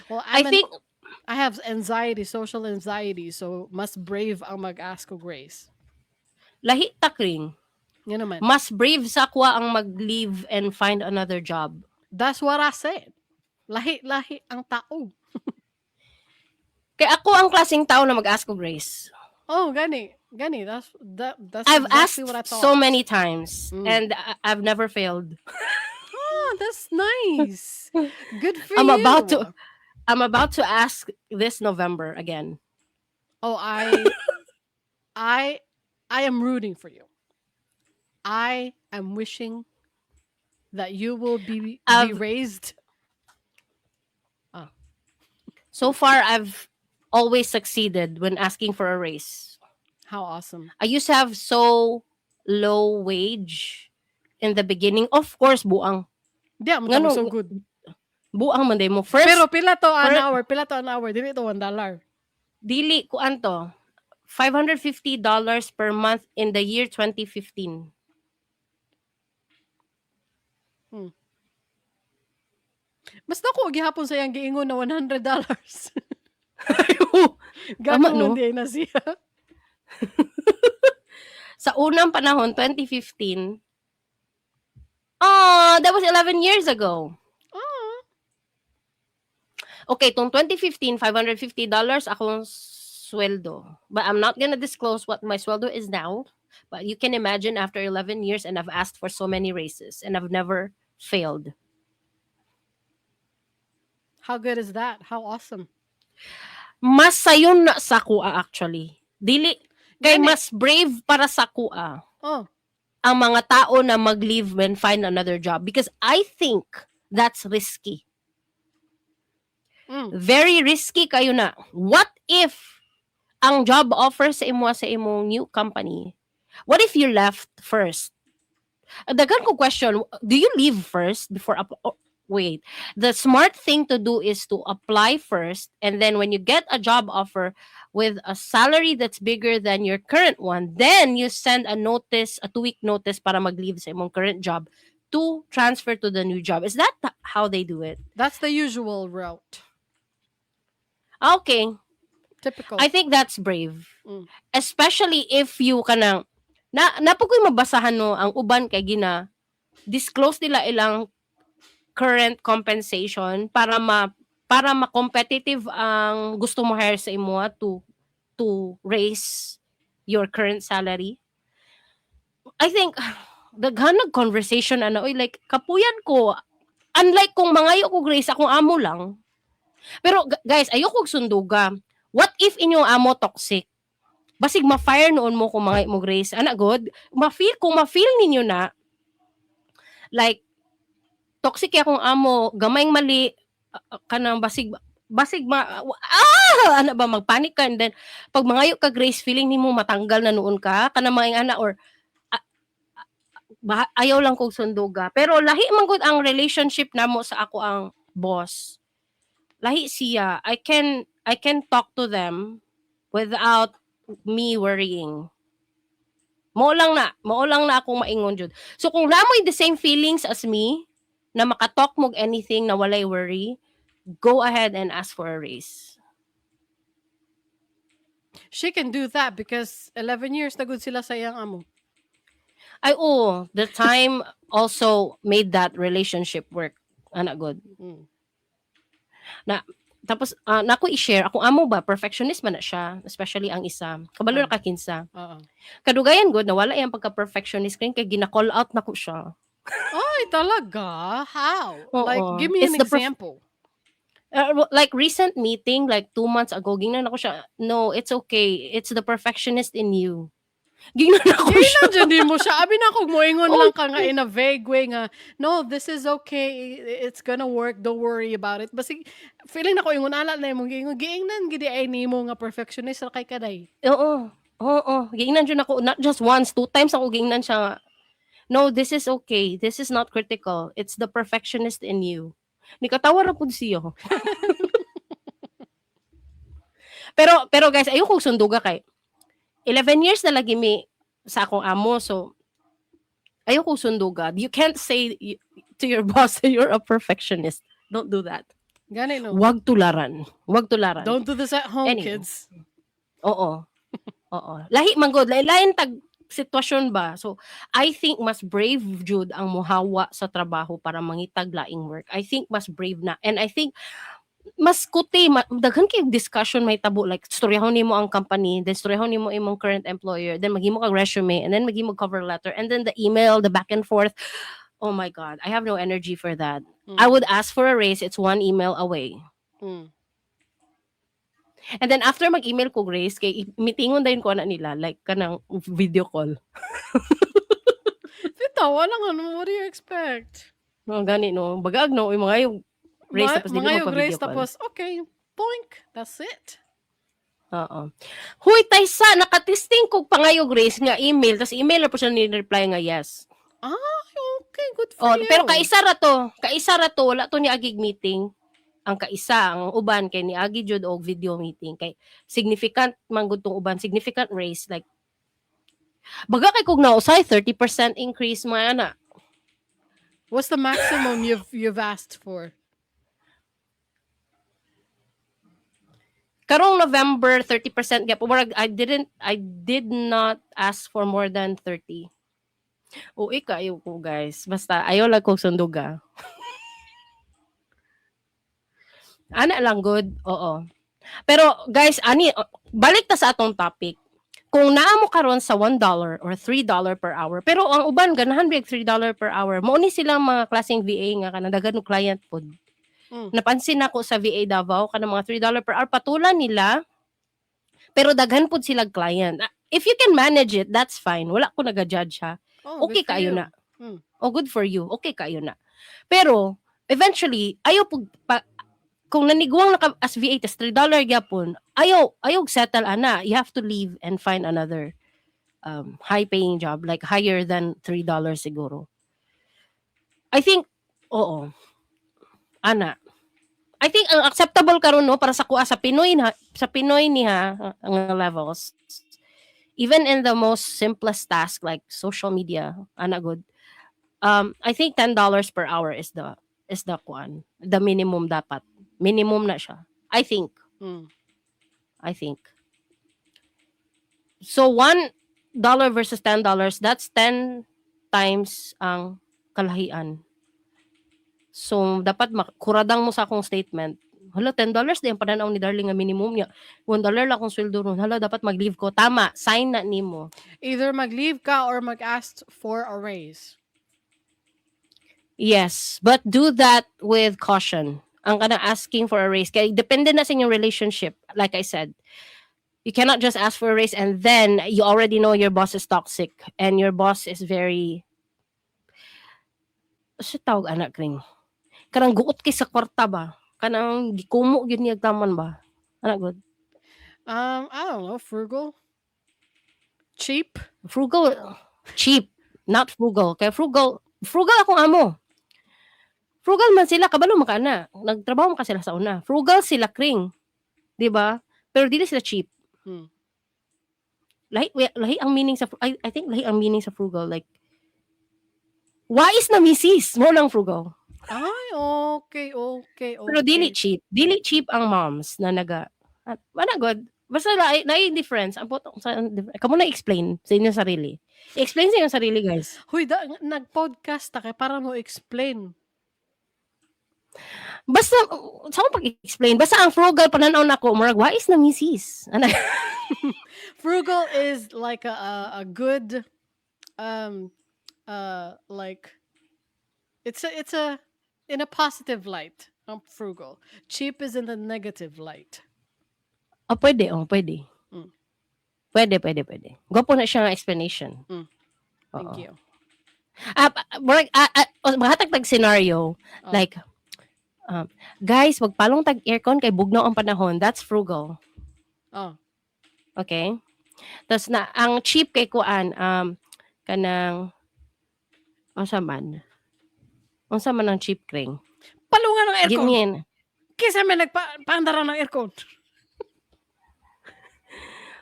Well, I I'm an think I have anxiety, social anxiety, so mas brave ang mag-ask og raise. Lahi ta, Kring. Nga naman. Mas brave sa akoa ang mag-leave and find another job. That's what I said. Lahi-lahi ang tao. Kay ako ang klaseng tao na mag-ask og raise. Oh, gani. Gani. That's I've exactly asked what I thought. so many times and I've never failed. Oh, that's nice. Good for I'm you. about to ask this November again. Oh, I am rooting for you. I am wishing that you will be raised. So far, I've always succeeded when asking for a raise. How awesome. I used to have so low wage in the beginning. Of course, buang. Di mo Ngano, so good. Buang man day mo. First, Pero pila to an hour, pila to an hour, dili to $1. Dili kuan to. $550 per month in the year 2015. Mas dako gihapon sa iyang giingon na $100. Tama, Ganoon no? di na siya. Sa unang panahon, 2015, oh, that was 11 years ago. Oh. Okay, tong 2015, $550 akong sweldo. But I'm not gonna disclose what my sweldo is now. But you can imagine after 11 years and I've asked for so many raises and I've never failed. How good is that? How awesome. Mas sayon na sa akoa actually. Dili kay Gani. Mas brave para sa akoa ang mga tao na mag-leave and find another job because I think that's risky. Very risky kayo na. What if ang job offer sa imo sa imong new company? What if you left first? Daghan ko question, do you leave first before oh, wait. The smart thing to do is to apply first and then when you get a job offer with a salary that's bigger than your current one, then you send a notice, a 2-week notice para mag-leave sa imong current job to transfer to the new job. Is that how they do it? That's the usual route. Okay. Typical. I think that's brave. Especially if you kanang na naa pod ko'y mabasahan, no, ang uban kay gina disclose nila ilang current compensation para ma-competitive ang gusto mo hire sa imo to raise your current salary. I think daghan nag conversation ana, oy, like kapuyan ko, unlike kung mangayo ko raise akong amo lang. Pero guys, ayoko og sunduga. What if inyong amo toxic? Basig ma-fire noon mo kung mga mo raise. Ana god, ma-feel kung ma-feel ninyo na like toxic kay akong amo, gamayng mali, kanang basig ma ana ba, magpanic ka and then pag mangayo ka raise, feeling nimo matanggal na noon ka kanang mga ana or ayaw lang kog sunduga. Pero lahi man gud ang relationship namo sa ako ang boss. Lahi siya. I can talk to them without me worrying. Mao lang na akong maingon jud. So kung naa moy the same feelings as me na makatalk mo anything na walay worry, go ahead and ask for a raise. She can do that because 11 years na gud sila sa iyang amo. Ay, oh, the time also made that relationship work. Ana good. Na tapos nako i-share akong amo ba, perfectionist man na siya, especially ang isa. Kabalo na ka kinsa. Oo. Kadugayan gud nawala iyang pagka-perfectionist kay gina-call out nako siya. Ay, talaga? How? Oo. Like, give me It's an example. Like recent meeting, like 2 months ago, gingnan ako siya, "No, it's okay. It's the perfectionist in you." Gingnan ako siya. Giingnan jud nimo siya. Abi na kung moingon Oh, lang ka nga in a vague way nga, "No, this is okay. It's gonna work. Don't worry about it." Basig, feeling nako ingon ana na imong giingon. Giingnan gid ay nimo nga perfectionist ra kay kaday. Oo. Oo. Giingnan jud ako, not just once, two times ako giingnan siya nga, "No, this is okay. This is not critical. It's the perfectionist in you." Nikatawa ra pud siya. Pero guys, ayoko sunduga kay 11 years na lagi mi sa akong amo, so ayoko sunduga. You can't say to your boss that you're a perfectionist. Don't do that. Gani no. Wag tularan. Wag tularan. Don't do this at home, Anyway. Kids. Oo. Oo. Lahi man gud, lain tag sitwasyon ba. So, I think mas brave jud ang muhawa sa trabaho para mangitag laing work. I think mas brave na. And I think mas kuti daghan kay discussion may tabo, like storyahon nimo ang company, then storyahon nimo imong current employer, then maghimo kag resume, and then maghimo cover letter, and then the email, the back and forth. Oh my God, I have no energy for that. I would ask for a raise. It's one email away. And then after mag-email ko raise, kay meetingon dayon ko na nila, like kanang video call. Bitaw, wala nga, no, what do you expect? Mga gani no, bagaag no, yung mga yung raise tapos dili mga mo yung pa raise video call. Tapos, okay, boink, that's it. Oo. Huy, Taysa, nakatesting kog pangayog raise nga email, tapos email na po siya ni-reply nga yes. Ah, okay, good for Oh, you. pero kaisa ra to. Kaisa ra to, wala to ni agig meeting. Ang kaisa, ang uban kay niagi jud og video meeting kay significant man gud tong uban, significant raise, like baga kay kog nausay 30% increase mga ana. What's the maximum you've asked for? Karong November 30% gyapon. Murag I did not ask for more than 30. Uy, kayo ko guys. Basta ayaw lang kog sunduga. Ana lang good. Oo. Pero guys, ani balik ta sa atong topic. Kung naa mo karon sa $1 or $3 per hour, pero ang uban ganahan big $3 per hour, mao ni silang mga klaseng VA nga kanang daghan og client pod. Napansin nako sa VA Davao kanang mga $3 per hour patulan nila pero daghan pod sila client. Ah, if you can manage it, that's fine. Wala ko naga-judge ha. Oh, Okay good for kayo you. Na. Oh, good for you. Okay kayo na. Pero eventually ayaw pug pa, kung naniguang na ka as VA tas $3 gyapon, ayaw settle ana. You have to leave and find another high paying job, like higher than $3 siguro. I think oo. Ana. I think ang acceptable karon no para sa kuha sa Pinoy na sa Pinoy niya ang levels, even in the most simplest task like social media ana good, I think $10 per hour is the kuan, the minimum, dapat minimum na siya, I think. I think so. $1 versus $10, that's 10 times ang kalahian. So dapat kuradang mo sa akong statement. Hala, $10 di ang pananaw ni Darling nga minimum niya. $1 lang akong sweldo ron. Hala, dapat mag-leave ko. Tama, sign na nimo. Either mag-leave ka or mag-ask for a raise. Yes, but do that with caution. Ang kanang asking for a raise kay depende na sa inyong relationship. Like I said, you cannot just ask for a raise and then you already know your boss is toxic and your boss is very, sa tawag anak ring kanang guot kay sa kwarta ba, kanang gikumo gyud niya taman ba ana good. I don't know, frugal, cheap. Frugal, cheap, not frugal, kay frugal, frugal akong amo. Frugal man sila, kabalo man ka na nagtrabaho man ka sila sa una, frugal sila kring, di ba? Pero dili sila cheap. Lahi lahi ang meaning sa I think lahi ang meaning sa frugal, like wais na misis mo lang frugal. Ay, okay. Pero dili cheap, dili cheap ang moms na naga wala good, basta lahi lahi difference ang puto sa kamo na explain sa inyong sarili, explain sa inyong sarili, guys. Huy, da, nag-podcast ta kay para mo explain. Basta sa akong pag-explain, basta ang frugal pananaw nako murag wais na misis ana. Frugal is like a good like it's a in a positive light. Frugal. Cheap is in the negative light. Oh, pwede, oh, pwede. Pwede, pwede, pwede. Gwapo na siya nga explanation. Thank Oo. You. Ah, murag oh, mahatag tag scenario Oh. like guys, magpalong tag aircon kay bugnaw ang panahon. That's frugal. Oh. Okay? Tapos na ang cheap kay kuan kanang unsa man? Unsa man ang cheap kring? Palungan ng Give aircon. me an Kisa may nagpaandara ng aircon.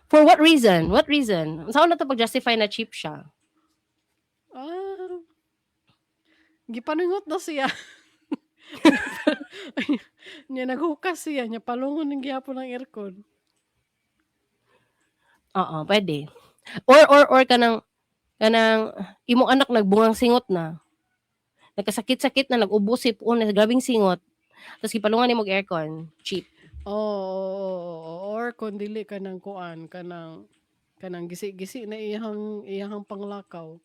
For what reason? What reason? Unsa na to pag-justify na cheap siya? Ah. Gipaningot na siya. Nya naghukas siya, nya palungon ng gihapon ang aircon. Oo, pwede. Or kanang imong anak nagbungang singot na. Nagkasakit-sakit na, nag-ubo sipon, grabing singot. Tapos gipalungan nimo og aircon, cheap. Oo, or kung dili kanang kuan, kanang gisi-gisi na iyahang panglakaw.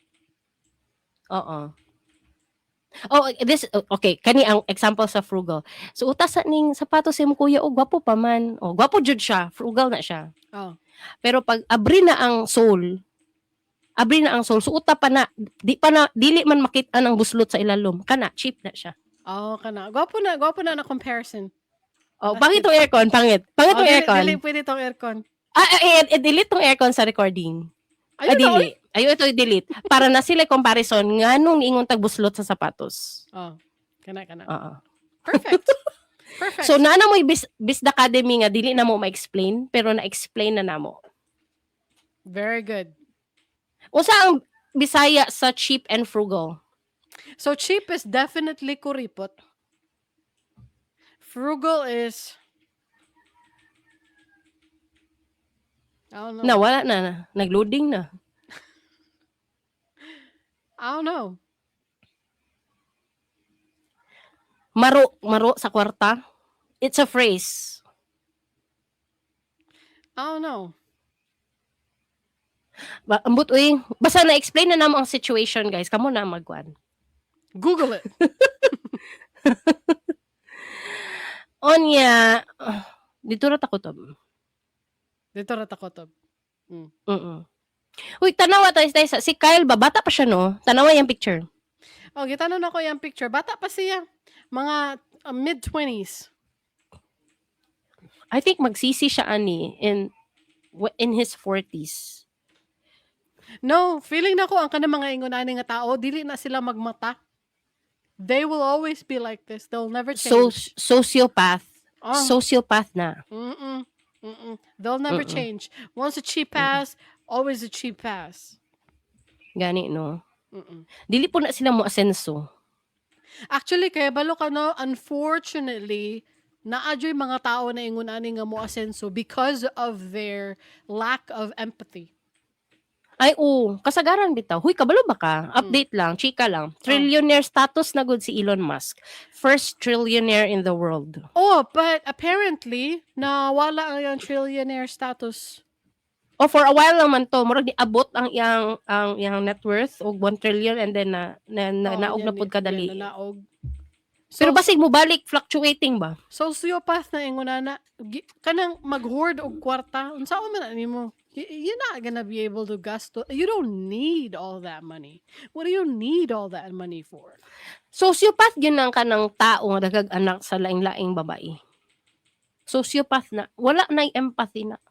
Oo. Oh, this okay, kani ang example sa frugal. So utas sa ning sapatos imong kuya, oh, gwapo pa man. Oh, gwapo jud siya, frugal na siya. Pero pag abri na ang sole, abri na ang sole, suota pa na, di pa na dili man makita ang buslot sa ilalom. Kana cheap na siya. Oh, kana. Gwapo na na comparison. Oh, That's pangit good. tong aircon, pangit. Pangit Oh, tong dili, aircon. dili pwede tong aircon. Ah, ah, i-delete tong aircon sa recording. Ah, Ayun na, dili. Ayo ito i-delete. Para na sila comparison nganong niingon tag buslot sa sapatos. Oh, kana kana. Oo. Perfect. Perfect. So naa na mo'y Bis Academy nga dili na mo ma-explain pero na-explain na namo. Very good. Unsa ang Bisaya sa cheap and frugal? So cheap is definitely kuripot. Frugal is, I don't know. Na wala na, na. Nag-loading na. I don't know. Maro, maro sa kwarta. It's a phrase. I don't know. Ba, ambot uy, basta na-explain na namo ang situation, guys. Kamo na magkuan. Google it. Onya, dito ra ta kutob. Dito ra ta kutob. Uy, tanawa tayo tayo sa si Kyle ba, bata pa siya, no? Tanawa yung picture. Oh, gitanon ako yung picture. Bata pa siya. Mga mid-20s. I think magsisi siya ani in his 40s. No, feeling na ko ang kanang mga ingon ani nga tao, dili na sila magmata. They will always be like this. They'll never So change. Sociopath. Oh. Sociopath na. They'll never change. Once a cheap ass, always a cheap ass. Gani, no? Dili po na sila mo asenso. Actually, kaya balo ka, no, unfortunately, naa juy mga tao na ingon ani nga mo asenso because of their lack of empathy. Ay, oo. Kasagaran bitaw. Huy, kabalo ba ka? Update lang, chika lang. Trillionaire status na gud si Elon Musk. First trillionaire in the world. Oh, but apparently, nawala ang iyang trillionaire status. Oh, for a while lang man to. Murag niabot ang iyang net worth og 1 trillion and then na Oh, naog na pud kadali. Yan, nanaog. So, Pero basig mo balik, fluctuating ba? Sociopath na ingon ana, kanang mag-hoard og kwarta, unsa man na nimo? You're not gonna be able to gasto. You don't need all that money. What do you need all that money for? Sociopath yun ang kanang tao nga daghag anak sa laing-laing babae. Sociopath na. Wala na empathy na.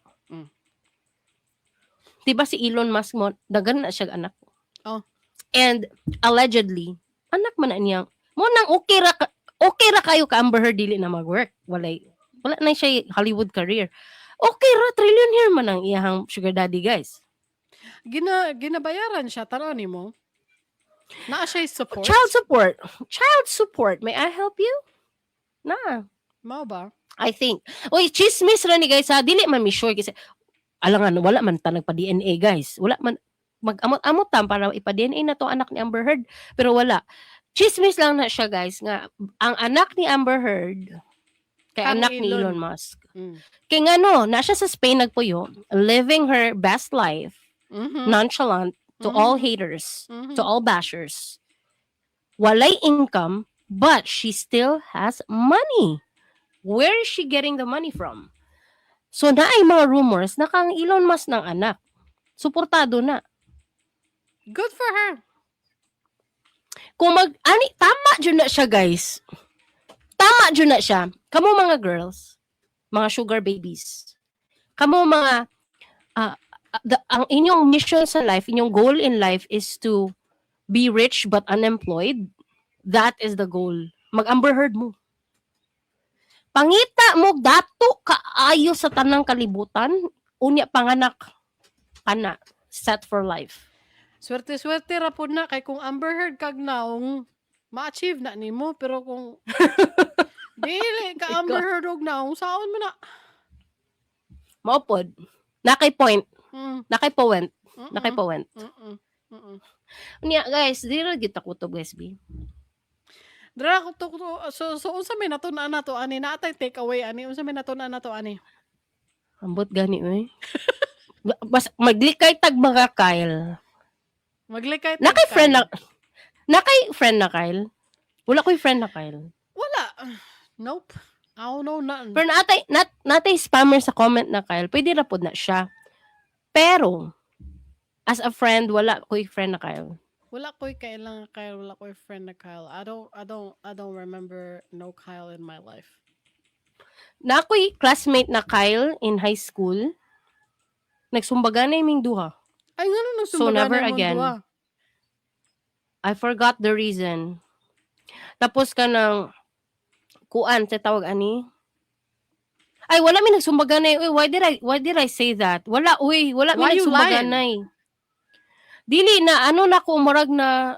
Diba si Elon Musk mo, daghan na siya anak. Oh. And allegedly, anak man na niya. Mo nang okay ra kayo ka Amber Heard dili na mag-work. Wala na siya Hollywood career. Okay ra, trillionaire man ang iyahang sugar daddy, guys. Ginabayaran siya, tanaw nimo. Naa siya support. Child support. Child support. May I help you? Na. Mao ba? I think. Uy, chismis ra ni, guys, ha. Dili man mi sure kasi alangan wala man ta nagpa-DNA, guys. Wala man mag-amot-amot ta para ipa-DNA na to anak ni Amber Heard pero wala. Chismis lang na siya, guys, nga ang anak ni Amber Heard kay Kang anak ni Elon. Elon Musk. Kay ngano, na siya sa Spain nagpuyo, living her best life, nonchalant to all haters, to all bashers. Walay income, but she still has money. Where is she getting the money from? So naay mga rumors na kang Elon Musk ng anak. Suportado na. Good for her. Kung mag ani tama jud na siya, guys. Tama jud na siya. Kamo mga girls, mga sugar babies. Kamo mga ang inyong mission sa life, inyong goal in life is to be rich but unemployed. That is the goal. Mag Amber Heard mo. Pangita mo dato kaayo sa tanang kalibutan, unya panganak kana, set for life. Swerte-swerte ra pud na kay kung Amber Heard kag naong, Ma-achieve na nimo, pero kung dili ka Amber Heard og na, unsaon man na? Mao pod. Naa kay point. Naa kay point. Naa kay point. Unya guys, di ra gyud ta kutob, guys, bi. Dira ko to, so unsa may natun-an nato ani? Naa tay take away ani? Unsa may natun-an nato ani? Ambot gani oy. Bas maglikay tag mga Kyle. Maglikay tag Naa kay friend Kyle. Na naa kay friend na Kyle? Wala ko'y friend na Kyle. Wala. Nope. I don't know nothing. Pero naa tay spammer sa comment na Kyle, pwede ra pod na siya. Pero as a friend, wala ko'y friend na Kyle. Wala ko'y kailangan Kyle, wala ko'y friend na Kyle. I don't remember no Kyle in my life. Naa ko'y classmate na Kyle in high school. Nagsumbaganay ming duha. Ay, ngano So never nagsumbaganay mong again. duha? I forgot the reason. Tapos kanang kuan sa tawag ani? Ay, wala mi nagsumbaganay. Uy, why did I say that? Wala uy, wala mi Why you lying? Nagsumbaganay. Dili na ano na ko, murag na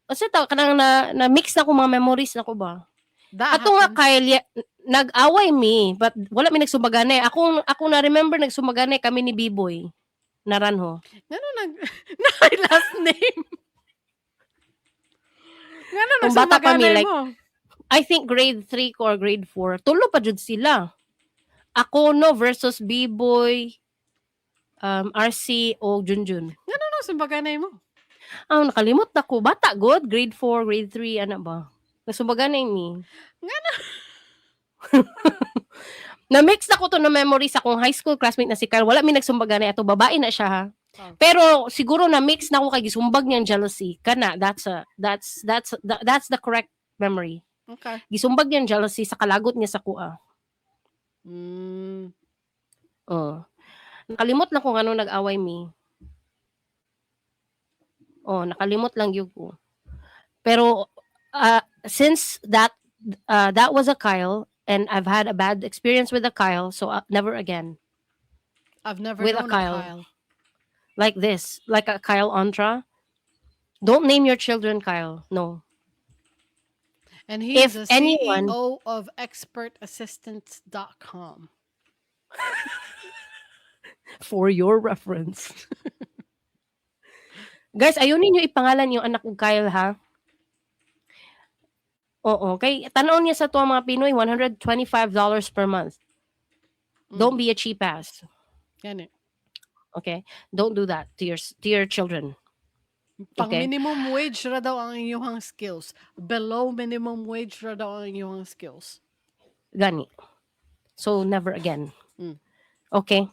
asa tawag kanang na mix na ko mga memories na ko ba. That Ato nga happens. Kyle, nag-away mi, but wala mi nagsumbaganay. Ako na remember nagsumbaganay kami ni B-Boy Naranjo. Ngano nag na last name? Ngano Kung bata pa mi, nagsumbaganay like, mo? I think grade 3 ko or grade 4. Tulo pa jud sila. Ako no versus B-Boy, RC o Junjun. Ngano nagsumbaganay mo? Ah, nakalimot na ko. Bata god, grade 4, grade 3, ana ba? Nasumbaganay mi. Ngano? Na-mix na ko to na memory sa akong high school classmate na si Kyle. Wala mi nagsumbaganay ato, babae na siya ha. Oh. Pero siguro na mix na ko kay gisumbag niyang jealousy. Kana that's the correct memory. Gisumbag niyang jealousy sa kalagot niya sa kuha. Oh. Nakalimot lang kung ano nag-away mi. Oh, nakalimot lang gyud ko. Pero since that was a Kyle and I've had a bad experience with a Kyle, so never again. I've never With a known a Kyle. Kyle. Like this, like a Kyle Ontra. Don't name your children Kyle. No. And he's If the anyone CEO of expertassistance.com. For your reference. Guys, ayaw ninyo ipangalan yung anak ko Kyle ha. Oo, kay tan-aw niya sa to ang mga Pinoy, $125 per month. Don't be a cheap ass. Gani. Okay? Don't do that to your children. Pang Okay. minimum wage ra daw ang inyong skills. Below minimum wage ra daw ang inyong skills. Gani. So never again. Okay.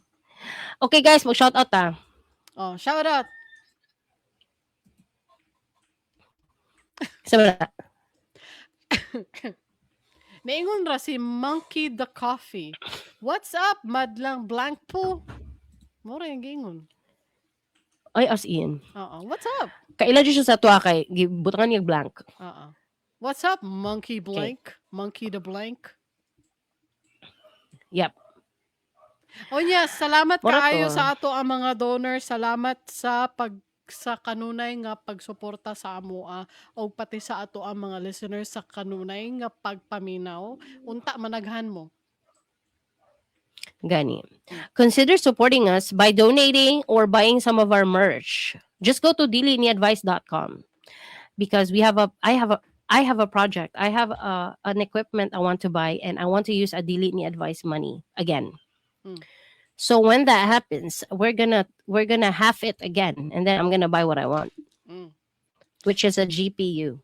Okay guys, mag shout out ah. Oh, shout out. Sa wala. Naingon ra si Monkey the Coffee. "What's up, madlang blank po?" Mao ra yung giingon. Ay, as in. Oo. "What's up?" Kaila jud siya sa tuwa kay gibutangan niya blank. Oo. "What's up, monkey blank? Monkey the blank." Yep. Onya, salamat Mura kaayo to. sa ato ang mga donors. Salamat sa kanunay nga pagsuporta sa amoa og pati sa ato ang mga listeners sa kanunay nga pagpaminaw. Unta managhan mo. Gani. Consider supporting us by donating or buying some of our merch. Just go to diliniadvice.com because we have a I have a project. I have an equipment I want to buy and I want to use a Dili Ni Advice money again. So when that happens, we're gonna half it again and then I'm gonna buy what I want, which is a GPU.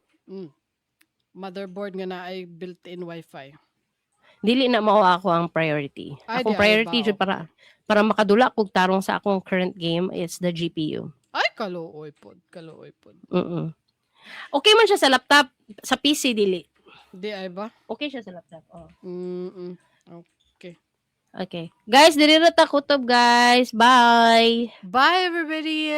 Motherboard nga naay built-in wifi. Dili na mao ako ang priority. Ay, Akong di ay priority ba, jud para makadula kog tarong sa akong current game is the GPU. Ay, kaluoy pod, kaluoy pod. Okay man siya sa laptop, sa PC dili. Di ay ba? Okay siya sa laptop. Oh. Okay. Okay. Guys, dili na ta kutob, guys. Bye. Bye, everybody.